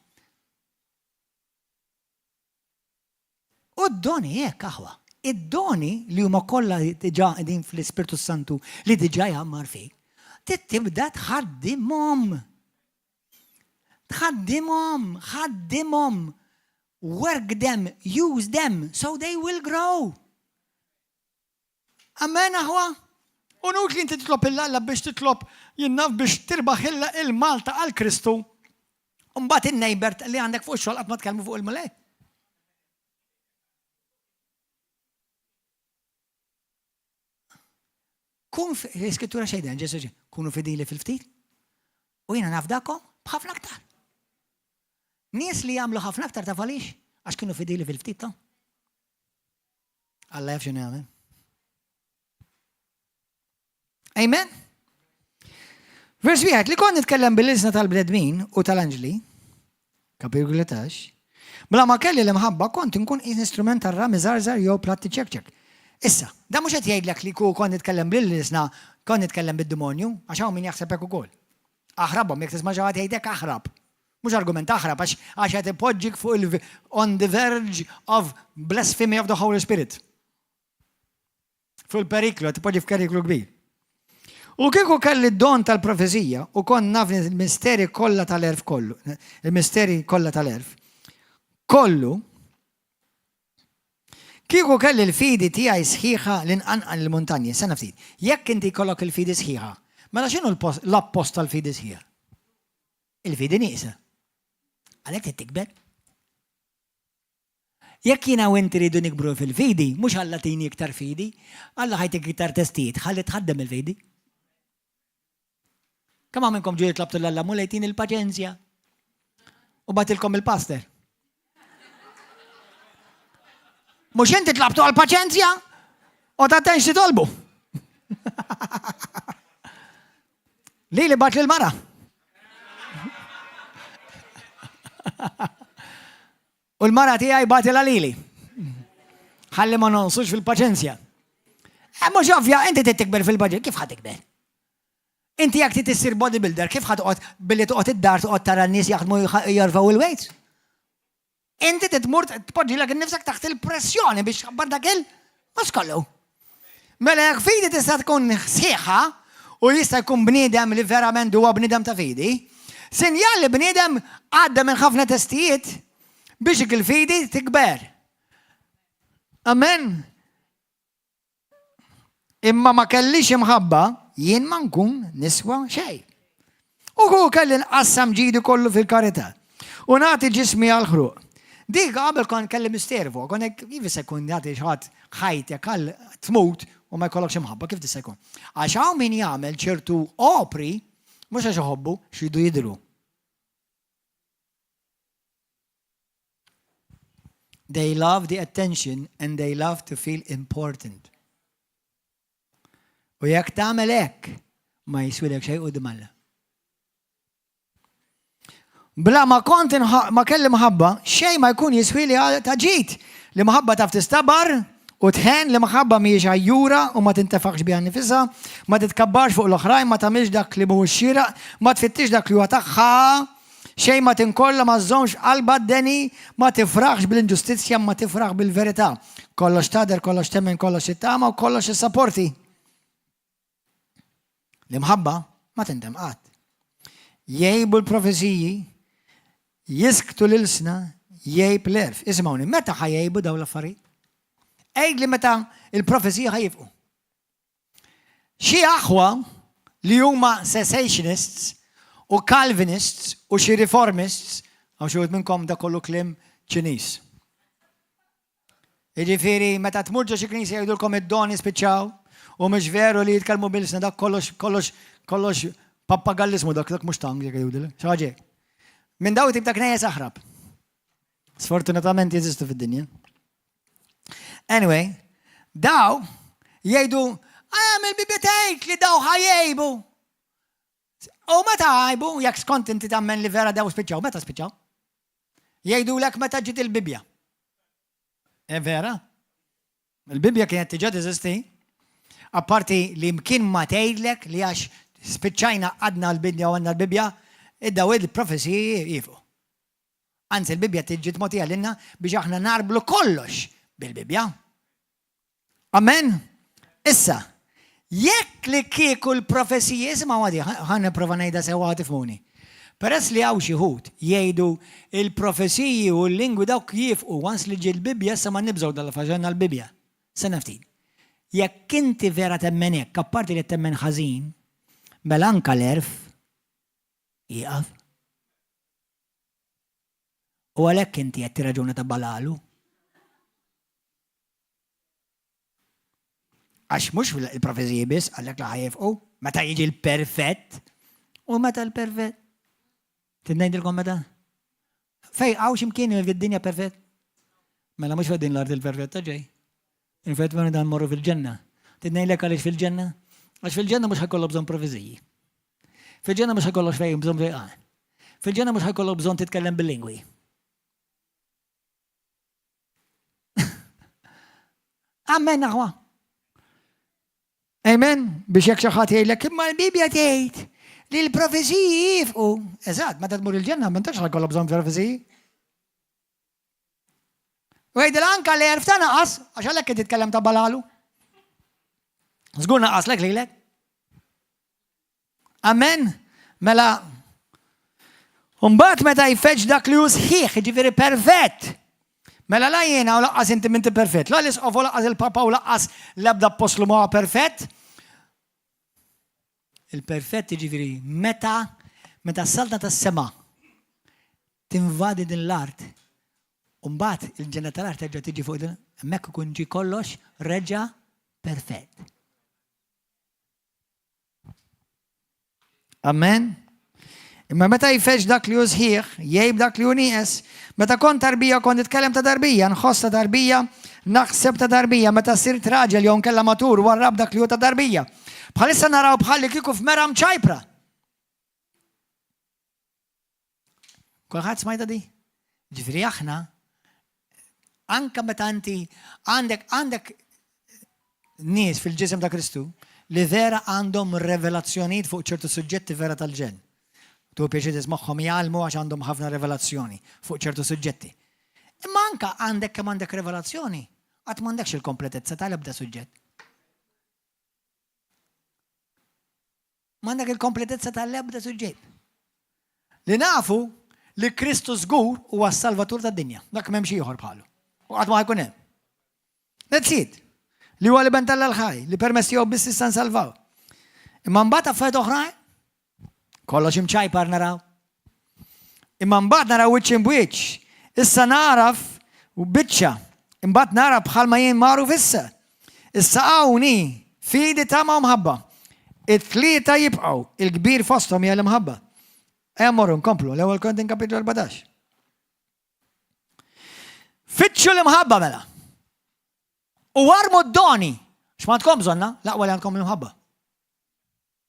U d-doni hekk aħwa. Id-doni li huma kollha diġà qegħdin fl-Ispirtu Santu li diġà jgħammar fik, trid tibda tħaddimhom. Tħaddimhom, ħaddimhom. Work them, use them, so they will grow. Amen aħwa? U nut li inti titlob il-Alla biex titlob jien naf biex tirbaħ il-Malta għal Kristu. Mbagħad in-neighbor li għandek fuq ix-xogħol qatt ma tkellmu fuq il-Mulej. Kun l-iskrittura xejden Ġesu kunu fidili fil-ftit u jiena nafdakom b'ħafna aktar. Nies li jagħmlu ħafna aktar taf għaliex? Għax kienu fidili fil-ftit ta' Alla jaf x'inhu jagħmel. Amen? Vers wieħed li kont nitkellem bil-ilsna tal-bnedmin u tal-anġli, kapitlu 13, bla ma kelli l-imħabba kont inkun qis instrument tar-rami żarżar jew platti ċekċek. Issa, da mhux qed jgħidlek li ku kont nitkellem bil-ilsna kont nitkellem bid-demonju, għax hawn min jaħseb hekk ukoll. Aħrabhom, jekk tisma' xi ħadd jgħidlek aħrab. Mhux argument aħrab għax għax qed ipoġġik fuq il on the verge of blasphemy of the Holy Spirit. Fuq il-periklu, qed ipoġġi f'periklu kbir. U kieku kelli d-don tal-profezija u kont naf il-misteri kollha tal-erf kollu, il-misteri kollha tal-erf, kollu, kieku kelli l-fidi tiegħi sħiħa li nqanqal il-muntanji, sena ftit, jekk inti jkollok il-fidi sħiħa, mela x'inhu l-appost tal-fidi sħiħa? Il-fidi nieqsa. Għalhekk trid tikber. Jekk jiena u inti rridu nikbru fil-fidi, mhux Alla tini iktar fidi, Alla ħajtik iktar testijiet, ħalli tħaddem il-fidi. Kemm minnkom ġieli tlabtu l-Alla Mulej tini l-paċenzja. U bagħtilkom il-pastor. Mhux inti tlabtu għal-paċenzja? U ta' tenx titolbu. Lili bagħat lil mara. U l-mara tiegħi bagħtilha lili. Ħalli ma nonsux fil-paċenzja. Eh, mhux ovvja, inti trid tikber fil-paċenzja, kif ħa tikber? Inti jekk trid issir bodybuilder, kif ħa toqgħod billi toqgħod id-dar toqgħod tara n-nies jaħdmu jerfgħu il-weights? Inti titmur tpoġġilek innifsek taħt il-pressjoni biex tħabbar dak il-muskollu. Mela jekk fidi tista' tkun sħiħa u jista' jkun bniedem li verament huwa bniedem ta' fidi, sinjal li bniedem għadda minn ħafna testijiet biex dik il-fidi tikber. Amen. Imma ma kellix imħabba, jien ma nkun niswa xejn. U hu kelli nqassam ġidi kollu fil-karità u nagħti ġismi għall-ħruq. Dik qabel kont kelli misteru fuq, kont hekk kif se jkun jagħti xi ħadd ħajtek għal tmut u ma jkollokx imħabba, kif tista' jkun? Għax hawn min jagħmel ċertu opri mhux għax iħobbu, x'iridu jidhru. They love the attention and they love to feel important. U jekk tagħmel hekk, ma jiswilek xejn quddiem Alla. Bla ma kont ma kelli mħabba, xejn ma jkun jiswili ta' ġid. Li mħabba taf tistabar u tħen li mħabba mhijiex għajjura u ma tintefaħx biha nifisha, ma titkabbarx fuq l-oħrajn, ma tagħmilx dak li mhuwiex xieraq, ma tfittix dak li huwa tagħha, Xejn ma tinkolla, ma żżommx f'qalbha d-deni, ma tifraħx bl-inġustizzja imma tifraħ bil-verità. Kollox tagħder, kollox temmen, kollox tittama u kollox issaporti. L-imħabba ma tindem qatt. Jgħibu l-profeziji, jisktu l-ilsna, jgħib l-erf. Isimgħuni, meta ħa jgħibu dawn l-affarijiet? Għidli meta il-profezija ħa jifqu. Xi aħwa li huma cessationists u Calvinists u xi Reformists, hawn xi wħud minnkom da kollu kliem Ċiniż. Jiġifieri meta tmur ġo xi knisja jgħidulkom id-doni spiċċaw u mhux veru li jitkellmu bilsna dak kollox kollox kollox pappagallismu dak dak mhux tang jekk jgħidulek. Xi ħaġa hekk. Minn daw tip ta' knejjes aħrab. Sfortunatament jeżistu fid-dinja. Anyway, daw jgħidu, għam il-Bibja tgħid li daw ħajjejbu. U meta għajbu, jekk skont inti tammen li vera daw spiċċaw, meta spiċċaw? Jgħidu lek meta ġiet il-Bibja. E vera? Il-Bibja kienet diġà teżisti. Apparti li mkien ma tgħidlek li għax spiċċajna għadna l-Bibja u għandna l-Bibja, id-daw il-profeziji jifqu. Anzi, il-Bibbja ġiet mogħtija lilna biex aħna narblu kollox bil-Bibbja. Amen? Issa, jekk li kieku l-profeziji, isimgħu għadi, ħa nipprova ngħidha sewwa tifhmuni. Peress li hawn xi wħud jgħidu il-profeziji u l-lingwi dawk jifqu once li ġiet l-Bibbja issa ma nibżgħu dal-affarijiet għandna l-Bibbja. Stenna ftit. Jekk inti vera temmen hekk, apparti li temmen ħażin, mela anka l-għerf jieqaf. U għalhekk inti qed tirraġuna ta' balalu. Għax mhux il-profeziji biss għalhekk li ħajjefqu, meta jiġi l-perfett. U meta l-perfett? Trid ngħidilkom meta? Fej hawn x'imkien fid-dinja perfett? Mela mhux f'din l-art il-perfetta ġej. Il-perfett mela dan morru fil-ġenna. Trid ngħidlek għaliex fil-ġenna? Għax fil-ġenna mhux ħajkollok bżonn profeziji. Fil-ġenna mhux ħajkollok fejn bżonn fejqan. Fil-ġenna mhux ħajkollok bżonn titkellem bil-lingwi. Amen aħwa. Amen. Biex jekk xi ħadd jgħidlek imma l-Bibja tgħid li l-profeziji jifqu. Eżatt, meta tmur il-ġenna m'intix ħajkollok bżonn profeziji. U jgħidilha anka l-għerf ta' naqas, għax għalhekk qed titkellem ta' balalu. Żgur naqaslek lilek. Amen. Mela, Mbagħad meta jfeġġ dak li hu sħiħ, jiġifieri perfett. Mela la jiena u laqqas inti minti perfett. La l-isqof u laqqas il-papa u laqqas l-ebda appostlu ma perfett. Il-perfett jiġifieri meta meta s-saltna tas-sema tinvadi din l-art, u mbagħad il-ġenna tal-art terġa' tiġi fuq din, hemmhekk ikun ġie kollox reġa' perfett. Amen. Imma meta jfeġ dak li hu sħiħ, jgħib dak li hu nieqes. Meta kont tarbija kont nitkellem ta' darbija, nħoss ta' darbija, naħseb ta' darbija, meta sirt raġel jew nkella matur warrab dak li hu ta' darbija. Bħalissa naraw bħalli kieku f'mera mċajpra. Kulħadd smajta di? Ġifieri aħna anka meta inti għandek għandek nies fil-ġisem ta' Kristu li vera għandhom revelazzjonijiet fuq ċertu suġġetti vera tal-ġenn. Tu pjaċir tismagħhom jgħallmu għax għandhom ħafna revelazzjoni fuq ċertu suġġetti. Imma anka għandek kemm għandek revelazzjoni, qatt m'għandekx il-kompletezza tal-ebda suġġett. M'għandek il-kompletezza tal-ebda suġġett. Li nafu li Kristu żgur huwa s-Salvatur tad-dinja. Dak m'hemmx ieħor bħalu. U qatt ma jkun hemm. That's it. Li huwa l-iben tal-ħaj, li permess tiegħu biss issa nsalvaw. Imma mbagħad affarijiet oħrajn, kollox imċajpar naraw. Imma mbagħad naraw wiċċ imbwiċċ. Issa naraf u biċċa. Imbagħad nara bħalma jien magħruf issa. Issa hawn hi, fidi, tama u mħabba. It-tlieta jibqgħu, il-kbir fosthom hija l-imħabba. Ejja mmorru nkomplu, l-ewwel Korintin kapitlu 14. Fittxu l-imħabba mela. U armu d-doni. X'ma bżonna, l-aqwa li għandkom l-imħabba.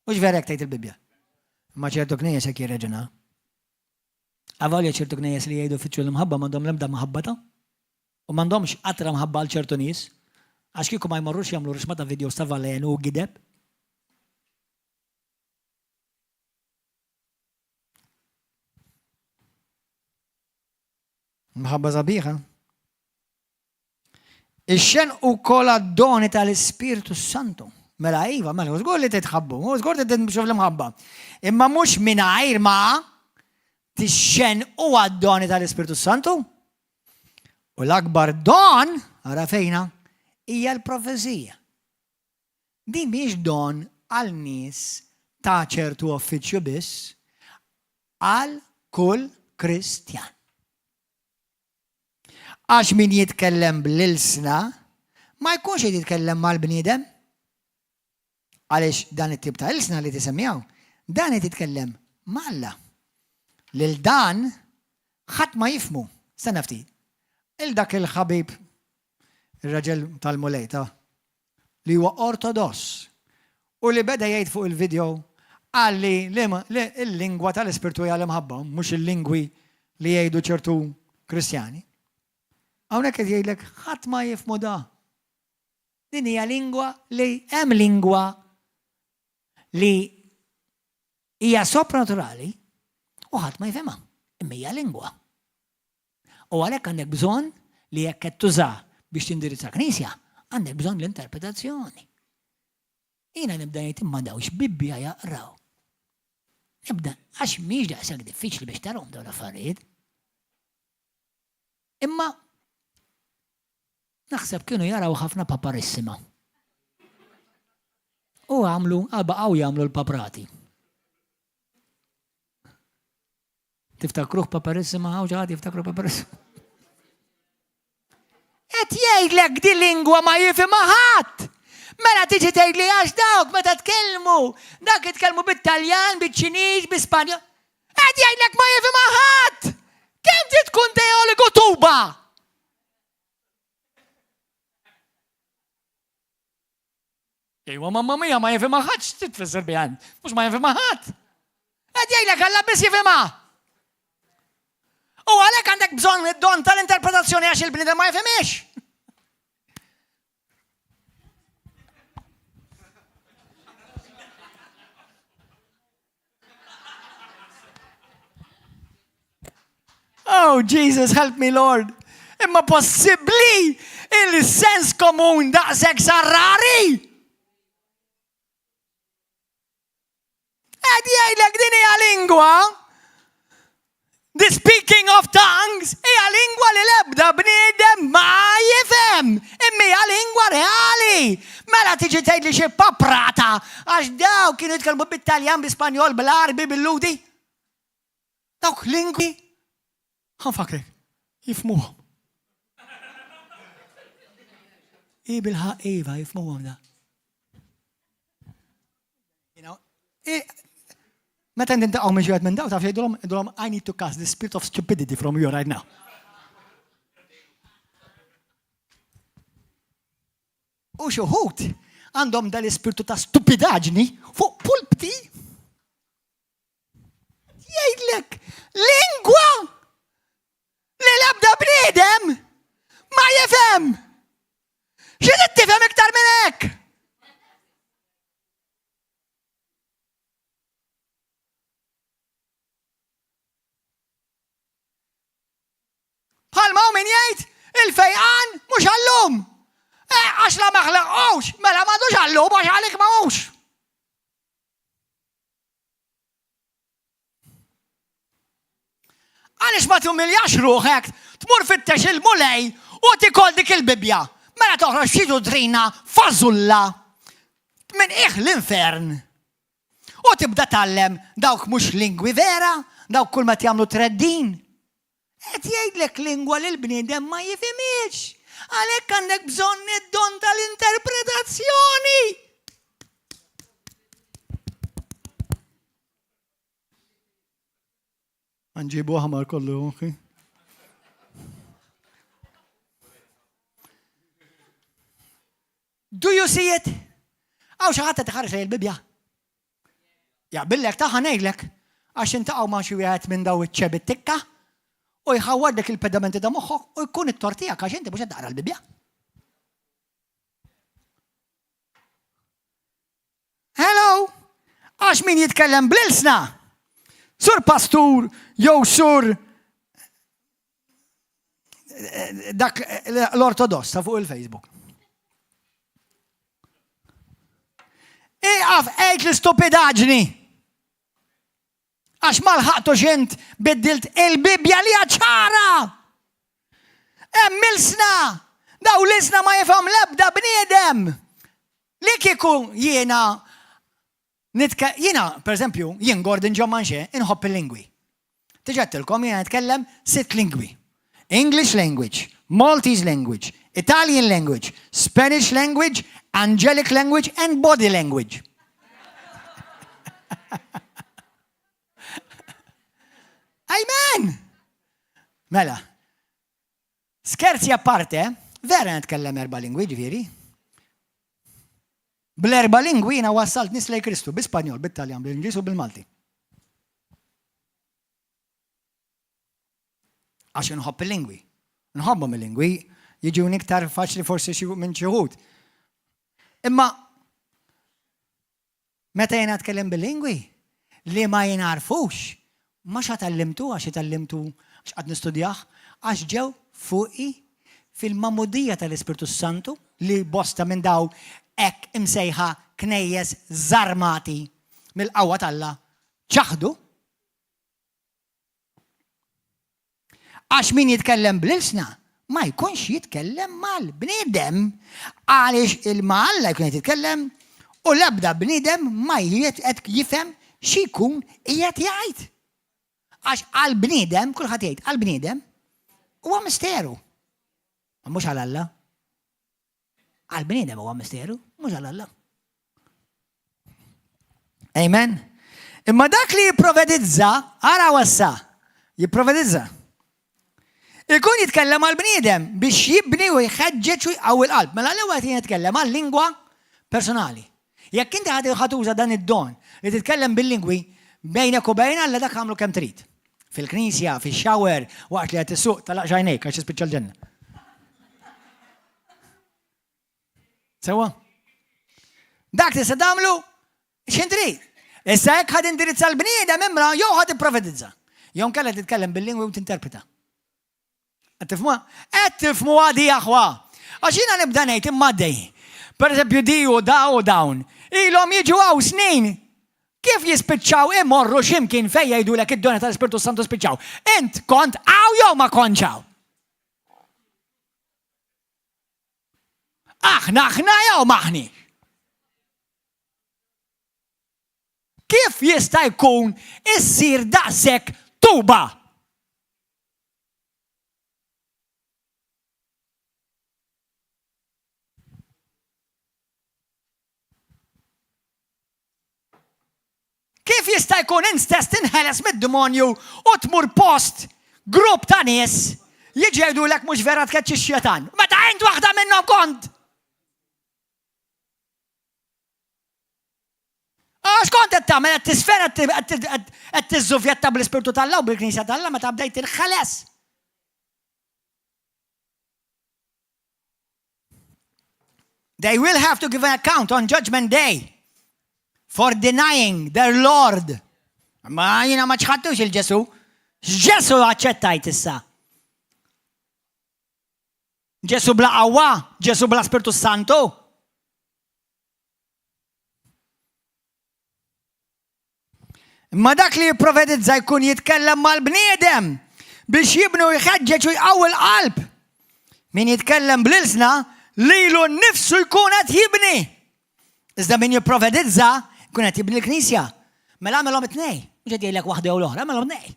Mhux vera hekk tgħid il-Bibbja. Imma ċertu knejjes hekk jirreġuna. Avolja ċertu knejjes li jgħidu fittxu l-imħabba m'għandhom l-ebda mħabba ta' u m'għandhomx qatra mħabba għal ċertu nies, għax kieku ma jmorrux jagħmlu rixma ta' videos ta' valenu u gideb. Mħabba sabiħa. Ixxenqu wkoll għad-doni tal-Ispirtu s-Santu. Mela iva, mela żgur li titħabbu, żgur li timxu fl-imħabba. Imma mhux mingħajr ma tixxenqu għad-doni tal-Ispirtu s-Santu. U l-akbar don, ara fejna, hija l-profezija. Din mhijiex don għal nies ta' ċertu uffiċċju biss, għal kull Kristjan. Għax min jitkellem bl-ilsna ma jkunx qed jitkellem mal-bniedem. Għaliex dan it-tip ta' ilsna li tisemmijaw, dan qed jitkellem m'Alla. Lil dan ħadd ma jifmu. Stenna ftit. Il dak il-ħabib ir-raġel tal-Mulej ta' li huwa ortodoss u li beda jgħid fuq il-video qal li l-lingwa tal-Ispirtu hija l-imħabba, mhux il-lingwi li jgħidu ċertu Kristjani. Hawnhekk qed jgħidlek ħadd ma jifmu da. Din hija lingwa li hemm lingwa li hija sopranaturali u ħadd ma jifhimha, imma hija lingwa. U għalhekk għandek bżonn li jekk qed tuża biex tindirizza knisja, għandek bżonn l-interpretazzjoni. Jiena nibda ngħid imma daw x'Bibbja jaqraw. Nibda għax mhix daqshekk diffiċli biex tarhom dawn l-affarijiet. Imma naħseb kienu jaraw ħafna paparissima. U għamlu, baqgħu jagħmlu l-paprati. Tiftakruh paparissima, hawn ġaħat jiftakru paparissima. Qed jgħidlek di lingwa ma jifhimha ħadd. Mela tiġi tgħidli għax dawk meta tkellmu, dak jitkellmu bit-Taljan, biċ-Ċiniż, bi-Spanjol. Qed jgħidlek ma jifhimha ħadd. Kemm trid tkun teologu tuba? Ejwa mamma mia ma jifhimha ħadd x'trid tfisser biha int. Mhux ma jifhimha ħadd. Qed jgħidlek Alla biss jifhimha. U għalhekk għandek bżonn id-don tal-interpretazzjoni għax il-bniedem ma jifhimhiex. Oh, Jesus, help me, Lord. Imma possibbli il-sens komun daqshekk sarrari? Qed jgħidlek din hija lingwa The speaking of tongues hija lingwa li l-ebda bniedem ma jifhem, imma hija lingwa reali. Mela tiġi tgħid li xi paprata għax daw kienu jitkellmu bit-Taljan, bi-Spanjol, bl-Għarbi, bil-Lhudi. Dawk lingwi ħanfakrek, jifmuhom. I bil-ħaq iva jifmuhom da. Meta nintaqgħu minn xi minn daw taf jgħidulhom jgħidulhom I need to cast the spirit of stupidity from you right now. U xi wħud għandhom dal-ispirtu ta' stupidaġni fuq pulpti. Jgħidlek lingwa li l-ebda bniedem ma jifhem. Xi tifhem iktar minn hekk? min jgħid il-fejqan mhux għallum. Eh, għax la ma ħlaqhux, mela m'għadux għallum għax għalik ma hux. Għaliex ma tumiljax ruħek, tmur fittex il-Mulej u tikol dik il-Bibbja. Mela toħroġ xi duttrina fażulla minn qiegħ l-infern. U tibda tgħallem dawk mhux lingwi vera, dawk kull ma jagħmlu treddin. Qed jgħidlek lingwa li l-bniedem ma jifhimhiex. Għalhekk għandek bżonn id-don tal-interpretazzjoni. Nġibu aħmar kollu, ok? Do you see it? Għaw xi ħadd qed iħares lejn il-Bibbja. Jaqbillek taħ ngħidlek għax intaqgħu ma' xi wieħed minn daw iċ-ċebi tikka u jħawwadlek il-pedamenti ta' moħħok u jkun it-tort tiegħek għax inti mhux qed taqra l-Bibbja. Hello! Għax min jitkellem bl-ilsna, sur pastur jew sur dak l-ortodoss ta' fuq il-Facebook. Iqaf għejt l-istupidaġni! Għax ma lħaqtux int biddilt il-Bibbja li ċara! Hemm ilsna! Daw l-ilsna ma jifhom l-ebda bniedem! Li kieku jiena jiena, per eżempju, jien Gordon John Manche, inħobb il-lingwi. Diġà għedtilkom jiena nitkellem sitt lingwi. English language, Maltese language, Italian language, Spanish language, Angelic language and body language. Amen! Mela, skerzi aparte, vera nitkellem erba' lingwi ġifieri. Bl-erba' lingwi jiena wassalt nies lejn Kristu, bi-Spanjol, bit-Taljan, bl-Ingliż u bil-Malti. Għax inħobb il-lingwi. Nħobbhom il-lingwi, jiġuni iktar faċli forsi xi minn xi wħud. Imma meta jiena tkellem bil-lingwi li ma jinarfux, ma xa tallimtu għax tallimtu għax qed nistudjah, għax ġew fuqi fil-magħmudija tal-Ispirtu Santu li bosta minn daw hekk imsejħa knejjes żarmati mill-qawwa t'Alla ċaħdu. Għax min jitkellem bl-ilsna ma jkunx jitkellem mal-bniedem għaliex il-ma Alla jkun qed jitkellem u l-ebda bniedem ma qed jifhem xi jkun qiegħed jgħid. Għax għall-bniedem, kulħadd jgħid, għall-bniedem huwa misteru. Ma mhux għal Alla. Għall-bniedem huwa misteru, mhux għal Alla. Amen. Imma dak li jipprovedizza, ara wassa, jipprovedizza. Ikun jitkellem għal bniedem biex jibni u jħeġġeġ u jqawwi l-qalb. Mela l-ewwel qed jitkellem għal lingwa personali. Jekk inti ħa tuża dan id-don li titkellem bil-lingwi bejnek u bejn Alla dak għamlu kemm trid. Fil-knisja, fix-shower, waqt li qed issuq talaq xajnejk għax tispiċċa l-ġenna. Sewa? Dak tista' tagħmlu x'in trid. Issa jekk ħad indirizza l-bniedem imra jew ħad ipprofetizza. Jew nkella titkellem bil-lingwi u tinterpreta. Qed tifhmuha? Qed tifhmuha di aħwa? Għax jiena nibda ngħid imma dej. Per eżempju di u da u dawn. Ilhom jiġu hawn snin. Kif jispiċċaw imorru x'imkien fejn jgħidulek id-doni tal-Ispirtu Santu spiċċaw? Int kont hawn jew ma kontx hawn? Aħna aħna jew m'aħniex? Kif jista' jkun issir daqshekk tuba? Kif jista' jkun int stess tinħeles mid-demonju u tmur post grupp ta' nies jiġi jgħidulek mhux vera tkeċċi x-xjetan? Meta int waħda minnhom kont! Għax kont qed tagħmel qed tisfer qed tiżżuvjetta bl-Ispirtu t'Alla u bil-Knisja t'Alla meta bdejt tinħeles. They will have to give an account on judgment day for denying their Lord. Ma jina ma ċħattux il-Ġesu. X'Ġesu aċċettajt issa? Ġesu bla qawwa, Ġesu bla Spirtu Santu. Imma dak li jipprofetizza jkun jitkellem mal-bniedem biex jibni u jħeġġeġ u jqawwi l-qalb. Min jitkellem bl-ilsna lilu nnifsu jkun qed jibni. Iżda min jipprofetizza jkun qed jibni l-knisja. Mela għamilhom it-tnej. Mhux qed jgħidlek waħda jew l-oħra, għamilhom tnej.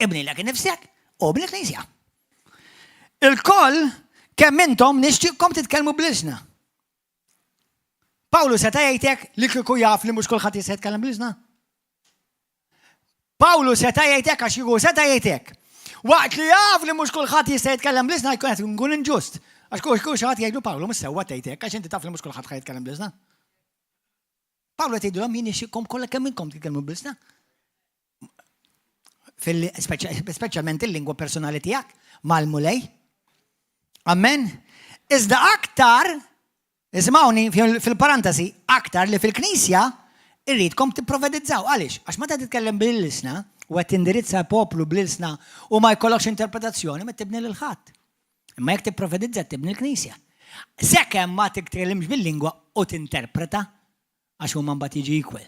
Ibni lek innifsek u ibni l-knisja. Il-koll kemm intom nixtieqkom titkellmu bl-ilsna. Pawlu seta' jgħid hekk li kieku jaf li mhux kulħadd jista' jitkellem bl-ilsna? Pawlu seta' jgħid hekk għax kieku seta' jgħid hekk. Waqt li jaf li mhux kulħadd jista' jitkellem bl-ilsna jkun qed nkun inġust. Għax kull xi ħadd jgħidlu Pawlu mhux sewwa tgħid hekk għax inti taf li mhux kulħadd ħa jitkellem bl-ilsna. Pawlu qed jgħidulhom jien nixtieqkom kollha kemm inkom titkellmu bl-ilsna. Speċjalment il-lingwa personali tiegħek mal-Mulej. Amen. Iżda aktar, isimgħuni fil-parantesi, aktar li fil-Knisja irridkom tipprofetizzaw. Għaliex? Għax meta titkellem bil-ilsna u qed tindirizza poplu bl-ilsna u ma jkollokx interpretazzjoni ma tibni lil ħadd. Imma jekk tipprofetizza tibni l-Knisja. Sakemm ma titkellimx bil-lingwa u tinterpreta għax huma mbagħad jiġi equal.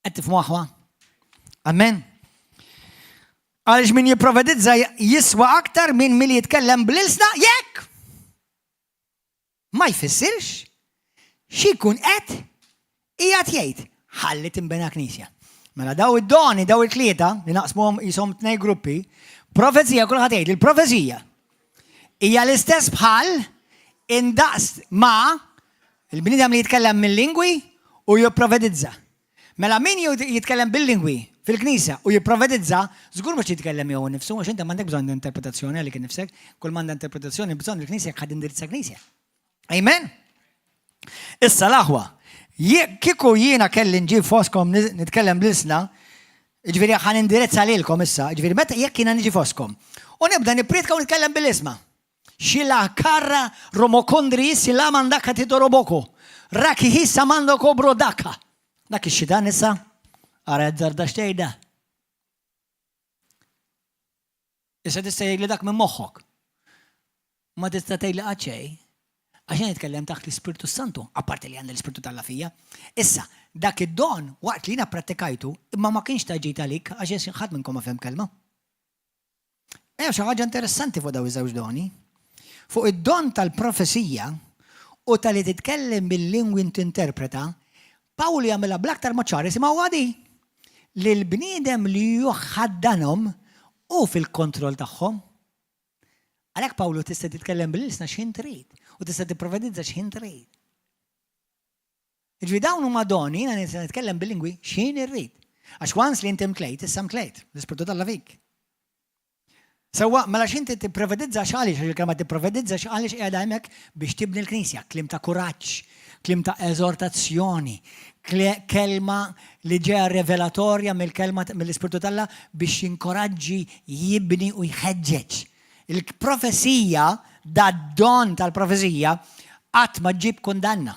Qed tifhmu aħwa? Amen. Għaliex min jipprofetizza jiswa aktar minn min jitkellem bl-ilsna jekk ma jfissirx xi jkun qed qiegħed jgħid ħalli tinbena knisja. Mela daw id-doni, daw it-tlieta li naqsmuhom jisom tnej gruppi, profezija kulħadd jgħid il-profezija hija l-istess bħal indaqs ma' il-bniedem li jitkellem mill-lingwi u jipprofetizza. Mela min jitkellem bil-lingwi fil-knisja u jipprofetizza, żgur mhux jitkellem jew nifsu, għax inti m'għandek bżonn interpretazzjoni għalik innifsek, kull m'għandha interpretazzjoni bżonn il-knisja jekk ħadd indirizza knisja. Amen? Issa l-aħwa, kieku jiena kelli nġib foskom nitkellem bl-ilsna, ġifieri ħan indirizza lilkom issa, ġifieri meta jekk jiena niġi foskom, u nibda nippriedka u nitkellem bil-isma. Xila karra romokondri sila mandaka titoroboko. Rakihi samando kobro daka. Dak ix-xitan issa, ara jazzarda xtejda. Issa tista' jgħidli dak minn moħħok. Ma tista' tgħidli qatt xejn. Għax jien nitkellem taħt l-Ispirtu Santu, apparti li għandi l-Ispirtu t'Alla fija. Issa, dak id-don waqt li jiena pprattikajtu, imma ma kienx ta' ġid għalik għax ħadd minnkom ma fehem kelma. Hemm xi ħaġa interessanti fuq dawn iż-żewġ doni. Fuq id-don tal-profezija u tal-li titkellem bil-lingwi tinterpreta, Pawlu jagħmilha bl-aktar mod ċar isimgħu għadi li l-bniedem li jħaddanhom u fil-kontroll tagħhom. Għalhekk Pawlu tista' titkellem bil-ilsna x'ħin trid u tista' tipprofetizza x'ħin trid. Jiġifieri dawn huma doni, jiena nista' nitkellem bil-lingwi x'ħin irrid. Għax once li inti mtlejt, issa mtlejt, l-Ispirtu t'Alla fik. Sewwa, mela x'inti tipprofetizza x'għaliex, għax il-kelma tipprofetizza x'għaliex qiegħda hemmhekk biex tibni l-Knisja, kliem ta' kuraġġ, kliem ta' eżortazzjoni, kelma li ġeja revelatorja mill-kelma mill-Ispirtu t'Alla biex jinkoraġġi, jibni u jħeġġeġ. Il-profezija, dad-don tal-profezija, qatt ma ġġib kundanna.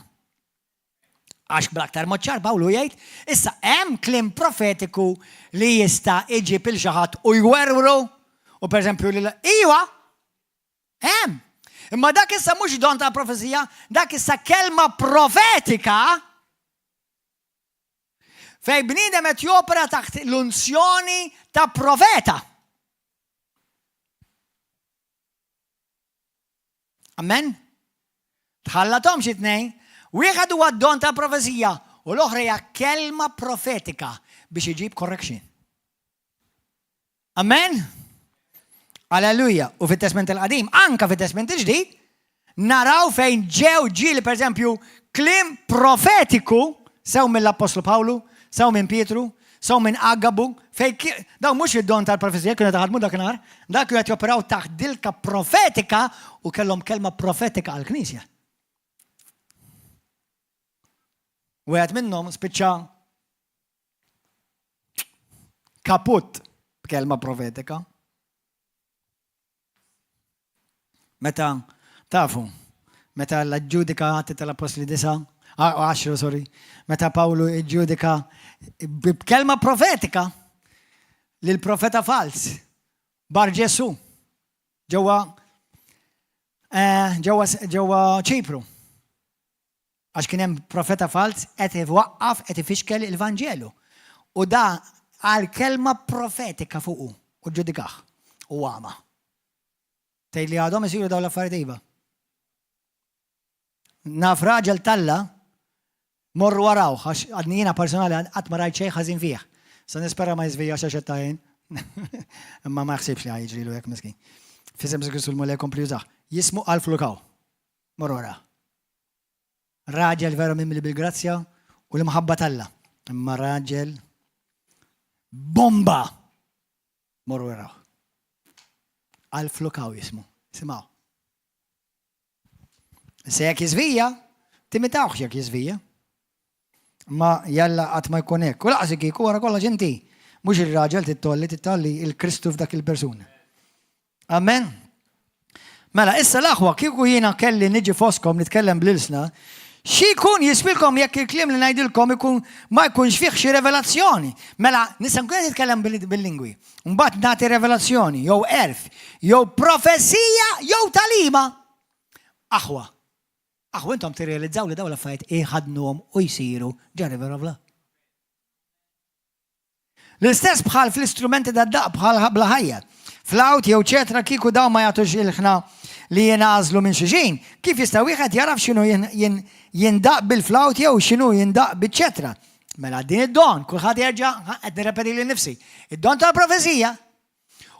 Għax bl-aktar mod ċar Pawlu jgħid, issa hemm kliem profetiku li jista' iġib il xi ħadd u jwerwru u pereżempju li iwa hemm. Imma dak issa mhux don ta' profezija, dak issa kelma profetika fej bniedem qed jopera taħt l-unzjoni ta' profeta. Amen? Tħallathomx it-tnejn. Wieħed huwa d-don ta' profezija u l-oħra hija kelma profetika biex iġib correction. Amen? Alleluja. U fit-Testment il-Qadim, anka fit-Testment il-Ġdid, naraw fejn ġew ġieli pereżempju kliem profetiku sew mill-Appostlu Pawlu, sew minn Pietru, sew minn Agabu, fejn dawn mhux id-don tal-profezija kienu taħdmu dakinhar, dak kienu qed joperaw taħt dilka profetika u kellhom kelma profetika għall-Knisja. Wieħed minnhom spiċċa kaput b'kelma profetika. Meta, tafu, meta Alla ġġudika Atti tal-Appostli 9, 10, sorry, meta Pawlu ġġudika b'kelma profetika lil profeta fals, Bar Ġesu, ġewwa. Eh, ġewwa Ċipru. Għax kien hemm profeta falz qed iwaqqaf qed ifixkel il-Vanġelu. U da għal kelma profetika fuqu u ġudikah u għama. Tgħid li għadhom isiru dawn l-affarijiet iva. Naf raġel t'Alla morru warawh għax għadni jiena personali qatt ma rajt xejn ħażin fih. Sa nispera ma jiżvijjax għax qed ta' jien. Imma ma jaħsibx li ħa jiġrilu hekk miskin. F'isem Ġesù Kristu l-Mulej kompli jużah. Jismu Alf Lukaw. Morru warah. Raġel vera mimli bil-grazzja u l-imħabba t'Alla. Imma raġel bomba! Morru warah. Alf Lukaw jismu. Simgħu. Se jekk jiżvija, timitawx jekk jiżvija. Ma jalla qatt ma jkun hekk. U laqas kieku wara kollox inti, mhux ir-raġel tittolli, tittolli il-Kristu f'dak il-persuna. Amen. Mela, issa l-aħwa, kieku jiena kelli niġi foskom nitkellem bl-ilsna, xi jkun jiswilkom jekk il-kliem li ngħidilkom ikun ma jkunx fih xi revelazzjoni. Mela, nista' nkun qed nitkellem bil-lingwi. Mbagħad nagħti revelazzjoni, jew għerf, jew profezija, jew tagħlima. Aħwa, aħwa intom tirrealizzaw li dawn l-affarijiet iħadnuhom u jsiru ġarri vera bla. L-istess bħal fl-istrumenti tad-daqq bħal bla ħajja. Flawt jew ċetra kieku dawn ma jagħtux ilħna li jingħażlu minn xulxin, kif jista' wieħed jaraf x'inhu jindaqq bil-flawt jew x'inhu jindaqq biċ-ċetra? Mela din id-don, kulħadd jerġa' qed nirrepeti lil nifsi. Id-don tal-profezija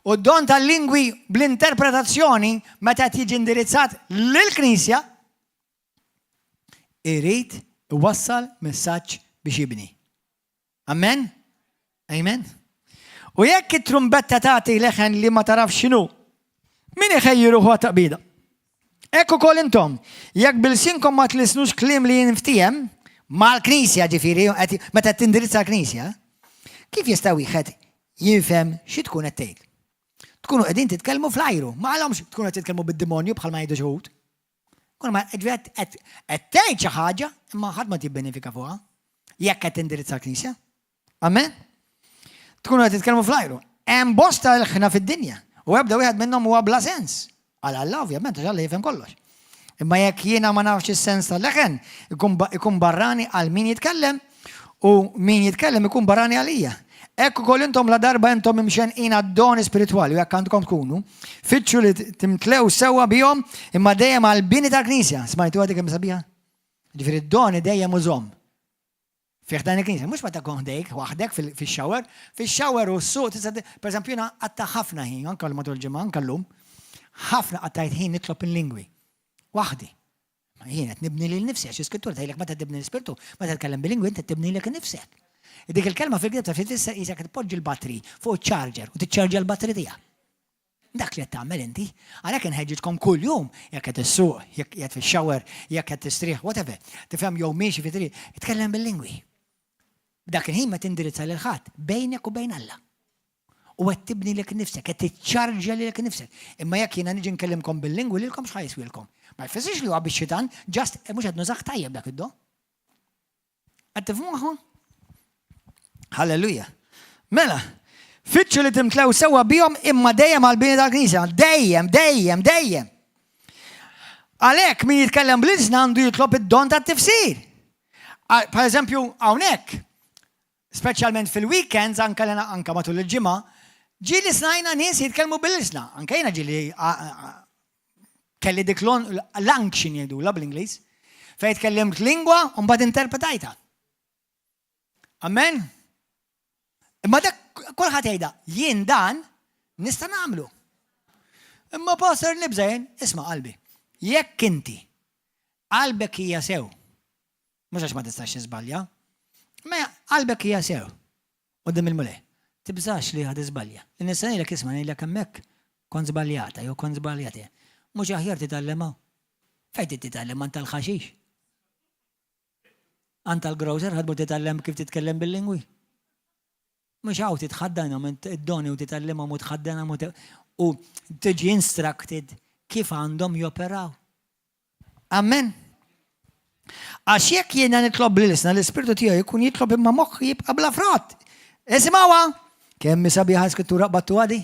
u d-don tal-lingwi bl-interpretazzjoni meta qed jiġi indirizzat lill-Knisja irid iwassal messaġġ biex jibni. Amen? Amen? U jekk it-trumbetta tagħti leħen li ma tarafx x'inhu, min iħejji ruħu għat-taqbida? Hekk ukoll intom, jekk b'ilsienkom ma tlisnux kliem li jinftiehem, mal-Knisja ġifieri, meta tindirizza l-Knisja, kif jista' wieħed jifhem xi tkun qed tgħid? Tkunu qegħdin titkellmu fl-ajru, ma qalhomx tkunu qed titkellmu bid-demonju bħalma jgħidu xi wħud. Kull ma qed tgħid xi ħaġa imma ħadd ma tibbenefika fuqha. Jekk qed tindirizza l-Knisja. Amen? Tkunu qed titkellmu fl-ajru. Hemm bosta ilħna fid-dinja u ebda wieħed minnhom huwa bla sens. Għal Alla ovvjament għax Alla jifhem kollox. Imma jekk jiena ma nafx is-sens tal-leħen, ikun barrani għal min jitkellem u min jitkellem ikun barrani għalija. Hekk ukoll intom la darba intom imxenqin għad-doni spiritwali u hekk għandkom tkunu, fittxu li timtlew sewwa bihom imma dejjem għall-bini tal-Knisja. Smajtu għadi kemm sabiħa? Ġifieri d-doni dejjem użhom. Fih dan il-knisja, mhux meta tkun ħdejk waħdek fix-shower, fix-shower u s-suq tista' pereżempju jiena qatta' ħafna ħin anke matul il-ġimgħa anke llum, ħafna qattajt ħin nitlob il-lingwi. Waħdi. Ma jien qed nibni lil nifsi għax l-iskrittura tgħidlek meta tibni l-ispirtu, meta tkellem bil-lingwi inti tibni lilek innifsek. Dik il-kelma fil-Grieg taf tfisser qisek tpoġġi l-battery fuq iċ-charger u tiċċarġja l-battery tiegħek. Dak li qed tagħmel inti. Għalhekk inħeġġiġkom kuljum, jekk qed issuq, jekk qiegħed fix-shower, jekk qed tistrieħ, whatever. Tifhem jew miexi fi triq, tkellem bil-lingwi. Dak il-ħin ma tindirizza lil ħadd, bejnek u bejn Alla. U qed tibni lilek innifsek, qed tiċċarġja lilek innifsek. Imma jekk jiena niġi nkellimkom bil-lingwi lilkom x'ħa jiswielkom? Ma jfissirx li huwa bix-xitan, just mhux qed nużah tajjeb dak id-don. Qed tifhmu Halleluja. Mela, fittxu li timtlew sewwa bihom imma dejjem għal-bini tal-Knisja. Dejjem, dejjem, dejjem. Għalhekk min jitkellem bl-ilsna għandu jitlob id-don tat-tifsir. Per eżempju, hawnhekk, speċjalment fil-weekends, anka l anka matul il-ġimgħa, ġieli smajna nies jitkellmu bil-ilsna. Anka jiena ġieli kelli dik l-unction jgħidulha bl-Ingliż, fejn tkellimt lingwa u mbagħad interpretajta. Amen? Imma dak kulħadd jgħidha, jien dan nista' nagħmlu. Imma pastor nibża' jien, isma' qalbi. Jekk inti qalbek hija sew, mhux għax ma tistax tiżbalja, ma qalbek hija sew quddiem il-Mulej. Tibżax li ħa tiżbalja. Nista' ngħidlek isma' ngħidlek hemmhekk kont żbaljata jew kont żbaljata. Mhux aħjar titgħallimha. Fejn trid titgħallem għand tal-ħaxix? Għand tal-grocer ħa tmur titgħallem kif titkellem bil-lingwi. Mhux hawn titħaddanhom id-doni u titgħallimhom u tħaddanhom u tiġi instructed kif għandhom joperaw. Amen. Għax jekk jiena nitlob bl-ilsna, l-ispirtu tiegħi jkun jitlob imma moħħi jibqa' bla frott. Isimgħuha! Kemm sabiħa skrittura qbattu għadi?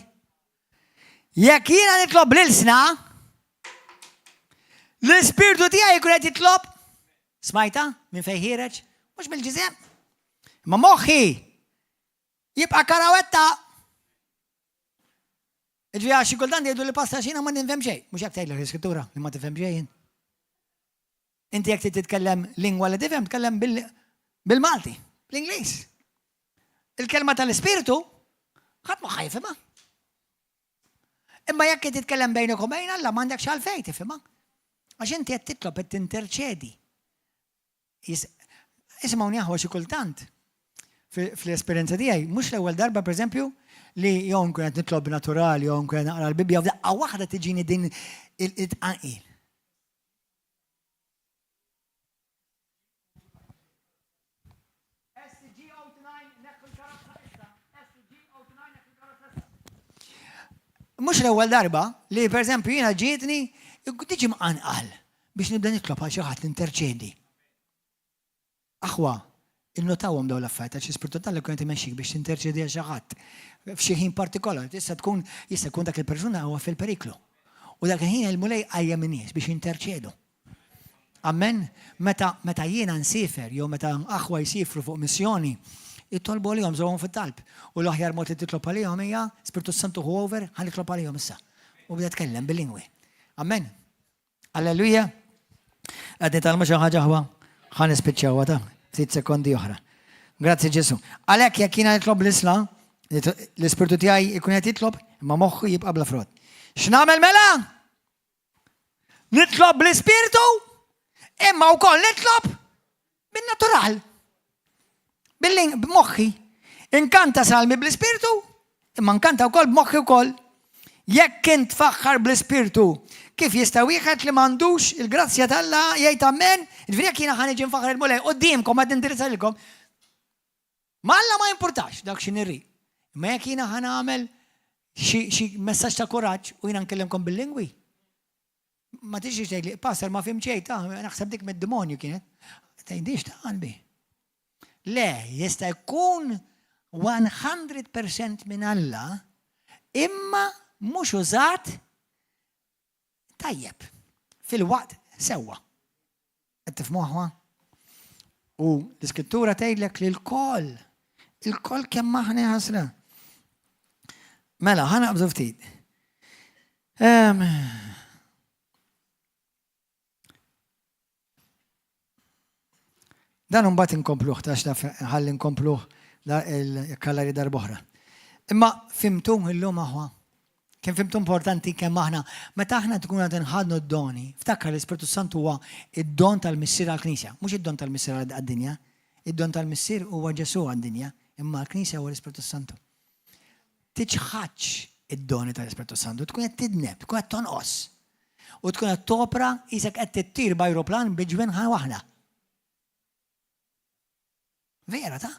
Jekk jiena nitlob bl-ilsna, L-ispirtu tiegħi jkun qed jitlob. Smajta minn fejn ħiereġ? Mhux mill-ġisem. Ma moħħi jibqa' karawetta. Ġifieri għax xi kultant jgħidu li pasta xina ma nifhem xejn. Mhux hekk tgħidlek l-iskrittura li ma tifhem xejn. Inti jekk trid titkellem lingwa li tifhem, tkellem bil-Malti, bl-Ingliż. Il-kelma tal-Ispirtu ħadd ma ħajfimha. Imma jekk qed titkellem bejnek u bejn Alla m'għandekx għalfejn tifhimha. Għax inti qed titlob qed tinterċedi. Isimgħuni aħwa xi kultant fl-esperjenza tiegħi, mhux l-ewwel darba pereżempju li jew nkun qed nitlob naturali jew nkun qed naqra l-Bibbja f'daqqa waħda tiġini din il-tqanqil. Mhux l-ewwel darba li pereżempju jiena ġietni tiġi mqanqal biex nibda nitlob għal xi ħadd ninterċedi. Aħwa, innotawhom dawn l-affarijiet għax l-Ispirtu t'Alla jkun qed imexxik biex tinterċedi għal xi ħadd f'xi ħin partikolari. Tista' tkun jista' jkun dak il-persuna huwa fil-periklu. U dak il-ħin il-Mulej qajjem in-nies biex jinterċedu. Amen. Meta, meta jiena nsiefer jew meta aħwa jsifru fuq missjoni, itolbu għalihom żommhom fit-talb. U l-aħjar mod li titlob għalihom hija Spirtu Santu ħu over, ħa nitlob għalihom issa. U bda tkellem bil-lingwi. Amen. Alleluja. Qed nitgħallmu xi ħaġa aħwa? Ħa nispiċċawha ta' ftit sekondi oħra. Grazzi Ġesu. Għalhekk jekk jiena nitlob l-isla, l-ispirtu tiegħi jkun qed jitlob, imma moħħu jibqa' bla frott. X'nagħmel mela? Nitlob bl-ispirtu, imma wkoll nitlob bin-natural. Billi b'moħħi. Inkanta salmi bl-ispirtu, imma nkanta wkoll b'moħħi wkoll. Jekk int tfaħħar bl-ispirtu, kif jista' wieħed li m'għandux il-grazzja t'Alla jgħid amen? Ġifieri jekk jiena ħa niġi nfaħħar il-Mulej quddiemkom qed nindirizza lilkom, Ma Alla ma jimpurtax dak xi nirri. Imma jekk jiena ħa nagħmel xi messaġġ ta' kuraġġ u jiena nkellimkom bil-lingwi. Ma tiġix tgħidli, pastor ma fim xejn, ta' naħseb dik mid-demonju kienet. Tgħidix ta' qalbi. Le, jista' jkun 100% minn Alla, imma mhux użat tajjeb, fil-waqt sewwa. Qed tifhmu aħwa? U l-iskrittura tgħidlek li l-koll, il-koll kemm aħna ħasra. Mela, ħa naqbżu ftit. Um, Dan imbagħad inkompluh ta' x'naf ħalli nkompluh il-kallari darb'oħra. Imma fimtu illum aħwa? Kemm fimtu importanti kemm aħna meta aħna tkun qed inħadnu d-doni, ftakar l-Ispirtu Santu huwa id-don tal-Missier għall-Knisja, mhux id-don tal-Missier għad-dinja. Id-don tal-Missier huwa Ġesù għad-dinja, imma għall-Knisja huwa l-Ispirtu Santu. Tiċħadx id-doni tal-Ispirtu Santu, tkun qed tidneb, tkun qed tonqos. U tkun qed topra qisek qed tittir b'ajruplan bi ġwinħa waħda. Vera ta'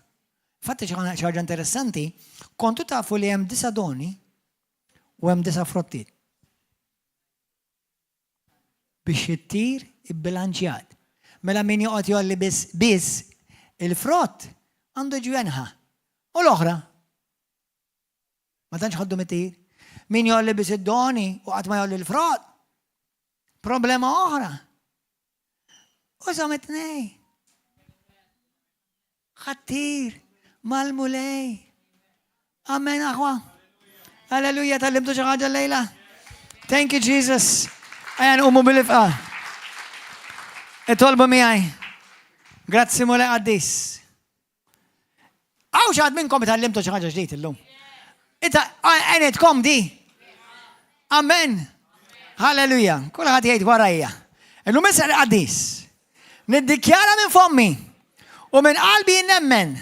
Fatti xi ħaġa interessanti, kontu tafu li hemm disa doni u hemm disa frottiet. Biex ittir ibbilanċjat. Mela min joqgħod jolli biss biss il-frott għandu ġwenħa. U l-oħra Ma tantx ħaddu mit-tir. Min jolli biss id-doni u qatt ma jolli l-frott. Problema oħra. Użhom it-tnej. Ħattir mal-mulej. Amen aħwa. Alleluja, tal-limtu xi ħaġa lejla. Thank you Jesus. Ejja nqumu bil-ifqa. Itolbu miegħi. Grazzi mulej qaddis. Għaw xaħat minnkom tgħallimtu xi ħaġa ġdid illum. Ita għenitkom di. Amen. Halleluja. Kulħadd jgħid warajja. Illum issa qaddis. Niddikjara minn fommi u minn qalbi nemmen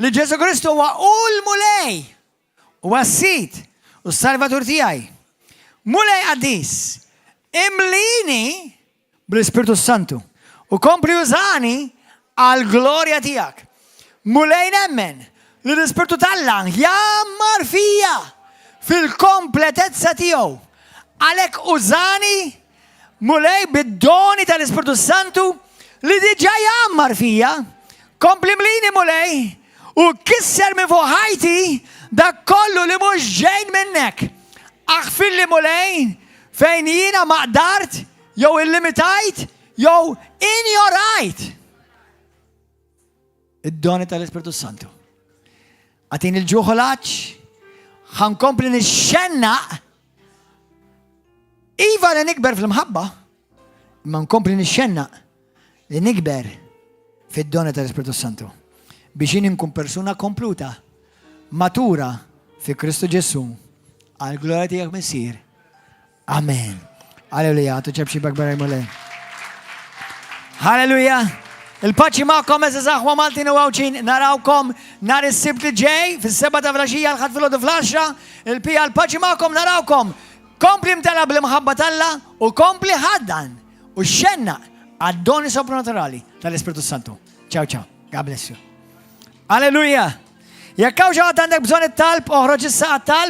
li Ġesu Kristu huwa u l-Mulej u s-Sid u s-Salvatur tiegħi. Mulej qaddis, imlini bl-Ispirtu Santu u kompli użani għall-glorja tiegħek. Mulej nemmen li l-Ispirtu t'Alla jgħammar fija fil-kompletezza tiegħu. Għalhekk użani Mulej bid-doni tal-Ispirtu Santu li diġà jgħammar fija. Kompli mlini Mulej u kisser minn fuq ħajti dak kollu li mhux ġejn minnek. Aħfirli Mulej fejn jiena ma qdart. jew illimitajt, jew injorajt id-doni tal-Ispirtu Santu. Agħtini l-ġuħ u l-għatx, ħa nkompli nixxennaq, iva li nikber fl-imħabba, imma nkompli nixxennaq li nikber fid-doni tal-Ispirtu Santu. Biex jien nkun persuna kompluta, matura fi Kristu Ġesu, għal glorja tiegħek, Missier. Amen. Alleluja, ċapċipa kbira 'l Mulej. Halleluja. Il-paċi magħkom, għeżież aħwa Maltin u Għawdxin, narawkom nhar is-Sibt li ġej, fis-7 ta' filgħaxija, l-Ħadd filgħodu fl-10, il-pija l-paċi magħkom, narawkom. Kompli imtela bl-imħabba t'Alla u kompli ħaddan u xxennaq għad-doni sopranaturali tal-Ispirtu Santu. Ciao, ciao. God bless you. Alleluja. Jekk hawn xi ħadd għandek bżonn it-talb, oħroġ issa għat-talb.